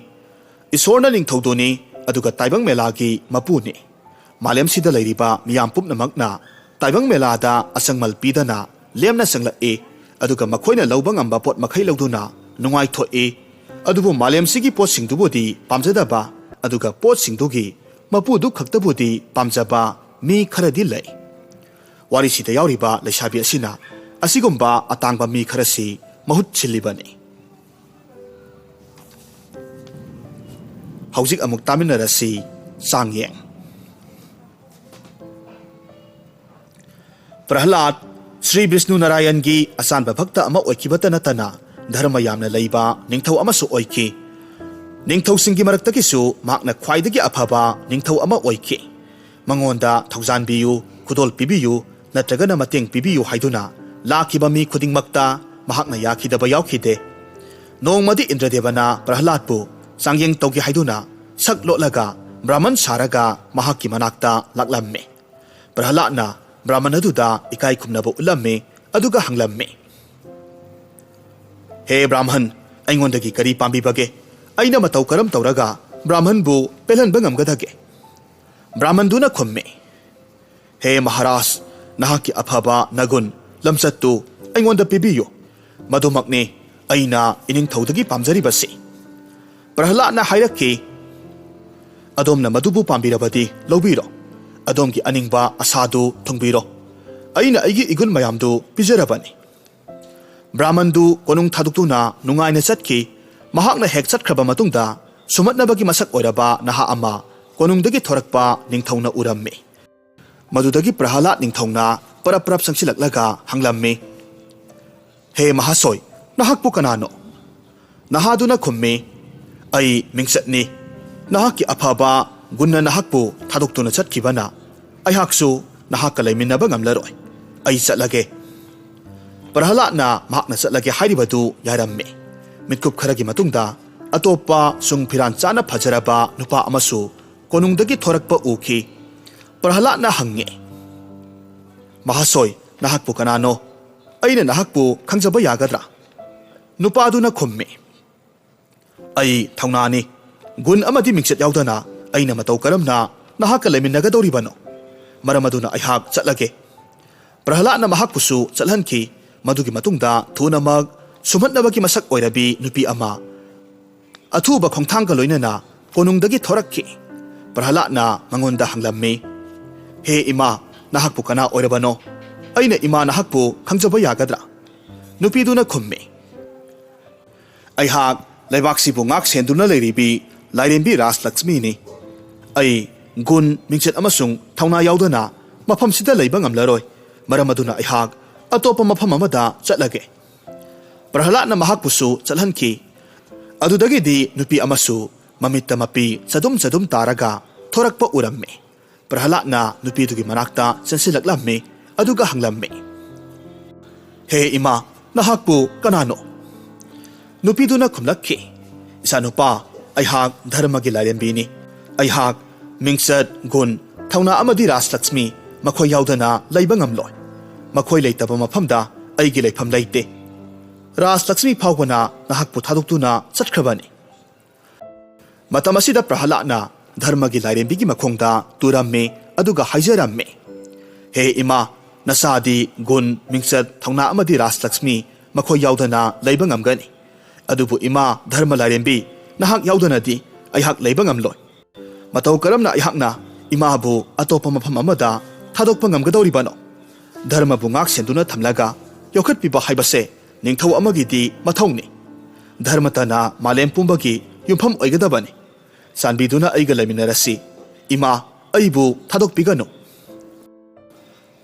ꯏꯁꯣꯔꯅ ꯅꯤꯡꯊꯧꯗꯨꯅꯤ, ꯑꯗꯨꯒ ꯇꯥꯏꯕꯪ ꯃꯦꯂꯥꯒꯤ ꯃꯄꯨꯅꯤ꯫ ꯃꯥꯂꯦꯝꯁꯤꯗ ꯂꯩꯔꯤꯕ ꯃꯤꯌꯥꯝ ꯄꯨꯝꯅꯃꯛꯅ ꯇꯥꯏꯕꯪ ꯃꯦꯂꯥꯗ ꯑꯁꯪꯃꯜ ꯄꯤꯗꯅ ꯂꯦꯝꯅ ꯆꯪꯂꯛꯏ, ꯑꯗꯨꯒ ꯃꯈꯣꯏꯅ ꯂꯧꯕ ꯉꯝꯕ ꯄꯣꯠ ꯃꯈꯩ ꯂꯧꯗꯨꯅ ꯅꯨꯡꯉꯥꯏꯊꯣꯛꯏ꯫ ꯑꯗꯨꯕꯨ ꯃꯥꯂꯦꯝꯁꯤꯒꯤ ꯄꯣꯠꯁꯤꯡꯗꯨꯕꯨꯗꯤ ꯄꯥꯝꯖꯗꯕ, ꯑꯗꯨꯒ ꯄꯣꯠꯁꯤꯡꯗꯨꯒꯤ ꯃꯄꯨꯗꯨ ꯈꯛꯇꯕꯨꯗꯤ ꯄꯥꯝꯖꯕ ꯃꯤ ꯈꯔꯗꯤ ꯂꯩ꯫ ꯋꯥꯔꯤꯁꯤꯗ ꯌꯥꯎꯔꯤꯕ ꯂꯩꯁꯥꯕꯤ ꯑꯁꯤꯅ ꯑꯁꯤꯒꯨꯝꯕ ꯑꯇꯥꯡꯕ ꯃꯤ ꯈꯔꯁꯤ ꯃꯍꯨꯠ ꯁꯤꯜꯂꯤꯕꯅꯤ꯫ ꯍꯧꯖꯤꯛ ꯑꯃꯨꯛ ꯇꯥꯃꯤꯟꯅꯔꯁꯤ꯫ ꯆꯥꯡꯌꯦꯡ꯫ ꯄ꯭ꯔꯍꯂꯥꯗ ꯁ꯭ꯔꯤ ꯕꯤꯁꯅꯨ ꯅꯥꯔꯥꯌꯟꯒꯤ ꯑꯆꯥꯟꯕ ꯚꯛꯇ ꯑꯃ ꯑꯣꯏꯈꯤꯕꯇ ꯅꯠꯇꯅ ꯙꯔꯃ ꯌꯥꯝꯅ ꯂꯩꯕ ꯅꯤꯡꯊꯧ ꯑꯃꯁꯨ ꯑꯣꯏꯈꯤ꯫ ꯅꯤꯡꯊꯧꯁꯤꯡꯒꯤ ꯃꯔꯛꯇꯒꯤꯁꯨ ꯃꯍꯥꯛꯅ ꯈ꯭ꯋꯥꯏꯗꯒꯤ ꯑꯐꯕ ꯅꯤꯡꯊꯧ ꯑꯃ ꯑꯣꯏꯈꯤ꯫ ꯃꯉꯣꯟꯗ ꯊꯧꯖꯥꯟꯕꯤꯌꯨ, ꯈꯨꯗꯣꯜ ꯄꯤꯕꯤꯌꯨ, ꯅꯠꯇ꯭ꯔꯒꯅ ꯃꯇꯦꯡ ꯄꯤꯕꯤꯌꯨ ꯍꯥꯏꯗꯨꯅ ꯂꯥꯛꯈꯤꯕ ꯃꯤ ꯈꯨꯗꯤꯡꯃꯛꯇ ꯃꯍꯥꯛꯅ ꯌꯥꯈꯤꯗꯕ ꯌꯥꯎꯈꯤꯗꯦ꯫ ꯅꯣꯡꯃꯗꯤ ꯏꯟꯗ꯭ꯔꯗꯦꯕꯅ ꯄ꯭ꯔꯍꯂꯥꯗꯄꯨ ꯆꯥꯡꯌꯦꯡ ꯇꯧꯒꯦ ꯍꯥꯏꯗꯨꯅ ꯁꯛ ꯂꯣꯠꯂꯒ ꯕ꯭ꯔꯥꯍꯃꯟ ꯁꯥꯔꯒ ꯃꯍꯥꯛꯀꯤ ꯃꯅꯥꯛꯇ ꯂꯥꯛꯂꯝꯃꯤ꯫ ꯄ꯭ꯔꯍꯂꯥꯗꯅ ꯕ꯭ꯔꯥꯍꯃꯟ ꯑꯗꯨꯗ ꯏꯀꯥꯏ ꯈꯨꯝꯅꯕ ꯎꯠꯂꯝꯃꯤ, ꯑꯗꯨꯒ ꯍꯪꯂꯝꯃꯤ, "ꯍꯦ ꯕ꯭ꯔꯥꯍꯃꯟ, ꯑꯩꯉꯣꯟꯗꯒꯤ ꯀꯔꯤ ꯄꯥꯝꯕꯤꯕꯒꯦ? ꯑꯩꯅ ꯃꯇꯧ ꯀꯔꯝ ꯇꯧꯔꯒ ꯕ꯭ꯔꯥꯍꯃꯟꯕꯨ ꯄꯦꯜꯍꯟꯕ ꯉꯝꯒꯗꯒꯦ?" ꯕ꯭ꯔꯥꯍꯃꯟꯗꯨꯅ ꯈꯨꯝꯃꯤ, "ꯍꯦ ꯃꯍꯥꯔꯥꯖ, ꯅꯍꯥꯛꯀꯤ ꯑꯐꯕ ꯅꯒꯨꯟ, ꯂꯝꯆꯠꯇꯨ ꯑꯩꯉꯣꯟꯗ ꯄꯤꯕꯤꯌꯨ꯫ ꯃꯗꯨꯃꯛꯅꯤ ꯑꯩꯅ ꯏꯅꯤꯡꯊꯧꯗꯒꯤ ꯄꯥꯝꯖꯔꯤꯕꯁꯤ꯫" ꯄ꯭ꯔꯍꯂꯥꯗꯅ ꯍꯥꯏꯔꯛꯈꯤ, "ꯑꯗꯣꯝꯅ ꯃꯗꯨꯕꯨ ꯄꯥꯝꯕꯤꯔꯕꯗꯤ ꯂꯧꯕꯤꯔꯣ꯫ ꯑꯗꯣꯝꯒꯤ ꯑꯅꯤꯡꯕ ꯑꯁꯥꯗꯨ ꯊꯨꯡꯕꯤꯔꯣ꯫ ꯑꯩꯅ ꯑꯩꯒꯤ ꯏꯒꯨꯟ ꯃꯌꯥꯝꯗꯨ ꯄꯤꯖꯔꯕꯅꯤ꯫" ꯕ꯭ꯔꯥꯍꯃꯟꯗꯨ ꯀꯣꯅꯨꯡ ꯊꯥꯗꯣꯛꯇꯨꯅ ꯅꯨꯡꯉꯥꯏꯅ ꯆꯠꯈꯤ꯫ ꯃꯍꯥꯛꯅ ꯍꯦꯛ ꯆꯠꯈ꯭ꯔꯕ ꯃꯇꯨꯡꯗ ꯁꯨꯝꯍꯠꯅꯕꯒꯤ ꯃꯁꯛ ꯑꯣꯏꯔꯕ ꯅꯍꯥ ꯑꯃ ꯀꯣꯅꯨꯡꯗꯒꯤ ꯊꯣꯔꯛꯄ ꯅꯤꯡꯊꯧꯅ ꯎꯔꯝꯃꯤ꯫ ꯃꯗꯨꯗꯒꯤ ꯄ꯭ꯔꯍꯂꯥꯗ ꯅꯤꯡꯊꯧꯅ ꯄꯔꯞ ꯄꯔꯞ ꯆꯪꯁꯤꯜꯂꯛꯂꯒ ꯍꯪꯂꯝꯃꯤ, "ꯍꯦ ꯃꯍꯥꯁꯣꯏ, ꯅꯍꯥꯛꯄꯨ ꯀꯅꯥꯅꯣ?" ꯅꯍꯥꯗꯨꯅ ꯈꯨꯝꯃꯤ, "ꯑꯩ ꯃꯤꯡꯆꯠꯅꯤ꯫ ꯅꯍꯥꯛꯀꯤ ꯑꯐꯕ ꯒꯨꯟꯅ ꯅꯍꯥꯛꯄꯨ ꯊꯥꯗꯣꯛꯇꯨꯅ ꯆꯠꯈꯤꯕꯅ ꯑꯩꯍꯥꯛꯁꯨ ꯅꯍꯥꯛꯀ ꯂꯩꯃꯤꯟꯅꯕ ꯉꯝꯂꯔꯣꯏ꯫ ꯑꯩ ꯆꯠꯂꯒꯦ꯫" ꯄ꯭ꯔꯍꯂꯥꯗꯅ ꯃꯍꯥꯛꯅ ꯆꯠꯂꯒꯦ ꯍꯥꯏꯔꯤꯕꯗꯨ ꯌꯥꯔꯝꯃꯤ꯫ ꯃꯤꯠꯀꯨꯞ ꯈꯔꯒꯤ ꯃꯇꯨꯡꯗ ꯑꯇꯣꯞꯄ ꯁꯨꯡ ꯐꯤꯔꯥꯟ ꯆꯥꯅ ꯐꯖꯔꯕ ꯅꯨꯄꯥ ꯑꯃꯁꯨ ꯀꯣꯅꯨꯡꯗꯒꯤ ꯊꯣꯔꯛꯄ ꯎꯈꯤ꯫ ꯄ꯭ꯔꯍꯂꯥꯗꯅ ꯍꯪꯉꯤ, "ꯃꯍꯥꯁꯣꯏ, ꯅꯍꯥꯛꯄꯨ ꯀꯅꯥꯅꯣ? ꯑꯩꯅ ꯅꯍꯥꯛꯄꯨ ꯈꯪꯖꯕ ꯌꯥꯒꯗ꯭ꯔꯥ?" ꯅꯨꯄꯥꯗꯨꯅ ꯈꯨꯝꯃꯤ, "ꯑꯩ ꯊꯧꯅꯥꯅꯤ꯫ ꯒꯨꯟ ꯑꯃꯗꯤ ꯃꯤꯡꯆꯠ ꯌꯥꯎꯗꯅ ꯑꯩꯅ ꯃꯇꯧ ꯀꯔꯝꯅ ꯅꯍꯥꯛꯀ ꯂꯩꯃꯤꯟꯅꯒꯗꯧꯔꯤꯕꯅꯣ? ꯃꯔꯝ ꯑꯗꯨꯅ ꯑꯩꯍꯥꯛ ꯆꯠꯂꯒꯦ꯫" ꯄ꯭ꯔꯍꯂꯥꯗꯅ ꯃꯍꯥꯛꯄꯨꯁꯨ ꯆꯠꯍꯟꯈꯤ꯫ ꯃꯗꯨꯒꯤ ꯃꯇꯨꯡꯗ ꯊꯨꯅꯃꯛ ꯁꯨꯝꯍꯠꯅꯕꯒꯤ ꯃꯁꯛ ꯑꯣꯏꯔꯕꯤ ꯅꯨꯄꯤ ꯑꯃ ꯑꯊꯨꯕ ꯈꯣꯡꯊꯥꯡꯒ ꯂꯣꯏꯅꯅ ꯀꯣꯅꯨꯡꯗꯒꯤ ꯊꯣꯔꯛꯈꯤ꯫ ꯄ꯭ꯔꯍꯂꯥꯗꯅ ꯃꯉꯣꯟꯗ ꯍꯪꯂꯝꯃꯤ, "ꯍꯦ ꯏꯃꯥ, ꯅꯍꯥꯛꯄꯨ ꯀꯅꯥ ꯑꯣꯏꯔꯕꯅꯣ? ꯑꯩꯅ ꯏꯃꯥ ꯅꯍꯥꯛꯄꯨ ꯈꯪꯖꯕ ꯌꯥꯒꯗ꯭ꯔꯥ?" ꯅꯨꯄꯤꯗꯨꯅ ꯈꯨꯝꯃꯤ, "ꯑꯩꯍꯥꯛ ꯂꯩꯕꯥꯛꯁꯤꯕꯨ ꯉꯥꯛ ꯁꯦꯟꯗꯨꯅ ꯂꯩꯔꯤꯕꯤ ꯂꯥꯏꯔꯦꯝꯕꯤ ꯔꯥꯖꯂꯛꯁꯃꯤꯅꯤ꯫ ꯑꯩ ꯒꯨꯟ, ꯃꯤꯡꯆꯠ ꯑꯃꯁꯨꯡ ꯊꯧꯅꯥ ꯌꯥꯎꯗꯅ ꯃꯐꯝꯁꯤꯗ ꯂꯩꯕ ꯉꯝꯂꯔꯣꯏ꯫ ꯃꯔꯝ ꯑꯗꯨꯅ ꯑꯩꯍꯥꯛ ꯑꯇꯣꯞꯄ ꯃꯐꯝ ꯑꯃꯗ ꯆꯠꯂꯒꯦ꯫" ꯄ꯭ꯔꯍꯂꯥꯗꯅ ꯃꯍꯥꯛꯄꯨꯁꯨ ꯆꯠꯍꯟꯈꯤ꯫ ꯑꯗꯨꯗꯒꯤꯗꯤ ꯅꯨꯄꯤ ꯑꯃꯁꯨ ꯃꯃꯤꯠꯇ ꯃꯄꯤ ꯆꯗꯨꯝ ꯆꯗꯨꯝ ꯇꯥꯔꯒ ꯊꯣꯔꯛꯄ ꯎꯔꯝꯃꯤ꯫ ꯄ꯭ꯔꯍꯂꯥꯗꯅ ꯅꯨꯄꯤꯗꯨꯒꯤ ꯃꯅꯥꯛꯇ ꯆꯦꯟꯁꯤꯜꯂꯛꯂꯝꯃꯤ, ꯑꯗꯨꯒ ꯍꯪꯂꯝꯃꯤ, "ꯍꯦ ꯏꯃꯥ, ꯅꯍꯥꯛꯄꯨ ꯀꯅꯥꯅꯣ?" ꯅꯨꯄꯤꯗꯨꯅ ꯈꯨꯝꯂꯛꯈꯤ, "ꯏꯆꯥꯅꯨꯄꯥ, ꯑꯩꯍꯥꯛ ꯙꯔꯃꯒꯤ ꯂꯥꯏꯔꯦꯝꯕꯤꯅꯤ꯫ ꯑꯩꯍꯥꯛ ꯃꯤꯡꯆꯠ, ꯒꯨꯟ, ꯊꯧꯅꯥ ꯑꯃꯗꯤ ꯔꯥꯖꯂꯛꯁꯃꯤ ꯃꯈꯣꯏ ꯌꯥꯎꯗꯅ ꯂꯩꯕ ꯉꯝꯂꯣꯏ꯫ ꯃꯈꯣꯏ ꯂꯩꯇꯕ ꯃꯐꯝꯗ ꯑꯩꯒꯤ ꯂꯩꯐꯝ ꯂꯩꯇꯦ꯫ ꯔꯥꯖꯂꯛꯁꯃꯤ ꯐꯥꯎꯕꯅ ꯅꯍꯥꯛꯄꯨ ꯊꯥꯗꯣꯛꯇꯨꯅ ꯆꯠꯈ꯭ꯔꯕꯅꯤ꯫" ꯃꯇꯝ ꯑꯁꯤꯗ ꯄ꯭ꯔꯍꯂꯥꯗꯅ ꯙꯔꯃꯒꯤ ꯂꯥꯏꯔꯦꯝꯕꯤꯒꯤ ꯃꯈꯣꯡꯗ ꯇꯨꯔꯝꯃꯤ, ꯑꯗꯨꯒ ꯍꯥꯏꯖꯔꯝꯃꯤ, "ꯍꯦ ꯏꯃꯥ, ꯅꯆꯥꯗꯤ ꯒꯨꯟ, ꯃꯤꯡꯆꯠ, ꯊꯧꯅꯥ ꯑꯃꯗꯤ ꯔꯥꯖꯂꯛꯁꯃꯤ ꯃꯈꯣꯏ ꯌꯥꯎꯗꯅ ꯂꯩꯕ ꯉꯝꯒꯅꯤ꯫ ꯑꯗꯨꯕꯨ ꯏꯃꯥ ꯙꯔꯃ ꯂꯥꯏꯔꯦꯝꯕꯤ, ꯅꯍꯥꯛ ꯌꯥꯎꯗꯅꯗꯤ ꯑꯩꯍꯥꯛ ꯂꯩꯕ ꯉꯝꯂꯣꯏ꯫ ꯃꯇꯧ ꯀꯔꯝꯅ ꯑꯩꯍꯥꯛꯅ ꯏꯃꯥꯕꯨ ꯑꯇꯣꯞꯄ ꯃꯐꯝ ꯑꯃꯗ ꯊꯥꯗꯣꯛꯄ ꯉꯝꯒꯗꯧꯔꯤꯕꯅꯣ? ꯙꯔꯃꯕꯨ ꯉꯥꯛ ꯁꯦꯟꯗꯨꯅ ꯊꯝꯂꯒ ꯌꯣꯛꯈꯠꯄꯤꯕ ꯍꯥꯏꯕꯁꯦ ꯅꯤꯡꯊꯧ ꯑꯃꯒꯤꯗꯤ ꯃꯊꯧꯅꯤ꯫ ꯙꯔꯃꯇꯅ ꯃꯥꯂꯦꯝ ꯄꯨꯝꯕꯒꯤ ꯌꯨꯝꯐꯝ ꯑꯣꯏꯒꯗꯕꯅꯤ꯫ ꯆꯥꯟꯕꯤꯗꯨꯅ ꯑꯩꯒ ꯂꯩꯃꯤꯟꯅꯔꯁꯤ꯫ ꯏꯃꯥ, ꯑꯩꯕꯨ ꯊꯥꯗꯣꯛꯄꯤꯒꯅꯨ꯫"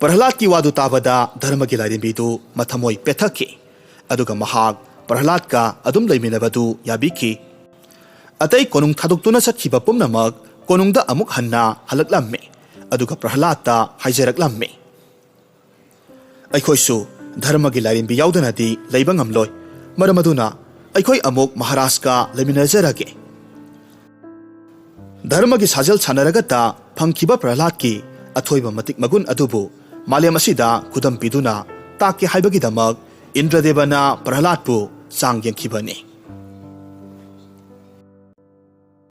ꯄ꯭ꯔꯍꯂꯥꯗꯀꯤ ꯋꯥꯗꯨ ꯇꯥꯕꯗ ꯙꯔꯃꯒꯤ ꯂꯥꯏꯔꯦꯝꯕꯤꯗꯨ ꯃꯊꯃꯣꯏ ꯄꯦꯊꯛꯈꯤ꯫ ꯑꯗꯨꯒ ꯃꯍꯥꯛ ꯄ꯭ꯔꯍꯂꯥꯗꯀ ꯑꯗꯨꯝ ꯂꯩꯃꯤꯟꯅꯕꯗꯨ ꯌꯥꯕꯤꯈꯤ꯫ ꯑꯇꯩ ꯀꯣꯅꯨꯡ ꯊꯥꯗꯣꯛꯇꯨꯅ ꯆꯠꯈꯤꯕ ꯄꯨꯝꯅꯃꯛ ꯀꯣꯅꯨꯡꯗ ꯑꯃꯨꯛ ꯍꯟꯅ ꯍꯜꯂꯛꯂꯝꯃꯤ꯫ ꯑꯗꯨꯒ ꯄ꯭ꯔꯍꯂꯥꯗꯇ ꯍꯥꯏꯖꯔꯛꯂꯝꯃꯤ, "ꯑꯩꯈꯣꯏꯁꯨ ꯙꯔꯃꯒꯤ ꯂꯥꯏꯔꯦꯝꯕꯤ ꯌꯥꯎꯗꯅꯗꯤ ꯂꯩꯕ ꯉꯝꯂꯣꯏ꯫ ꯃꯔꯝ ꯑꯗꯨꯅ ꯑꯩꯈꯣꯏ ꯑꯃꯨꯛ ꯃꯍꯥꯔꯥꯖꯀ ꯂꯩꯃꯤꯟꯅꯖꯔꯒꯦ"꯫ ꯙꯔꯃꯒꯤ ꯁꯥꯖꯦꯜ ꯁꯥꯟꯅꯔꯒꯇ ꯐꯪꯈꯤꯕ ꯄ꯭ꯔꯍꯂꯥꯗꯀꯤ ꯑꯊꯣꯏꯕ ꯃꯇꯤꯛ ꯃꯒꯨꯟ ꯑꯗꯨꯕꯨ ꯃꯥꯂꯦꯝ ꯑꯁꯤꯗ ꯈꯨꯗꯝ ꯄꯤꯗꯨꯅ ꯇꯥꯛꯀꯦ ꯍꯥꯏꯕꯒꯤꯗꯃꯛ ꯏꯟꯗ꯭ꯔꯗꯦꯕꯅ ꯄ꯭ꯔꯍꯂꯥꯗꯄꯨ ꯆꯥꯡ ꯌꯦꯡꯈꯤꯕꯅꯤ꯫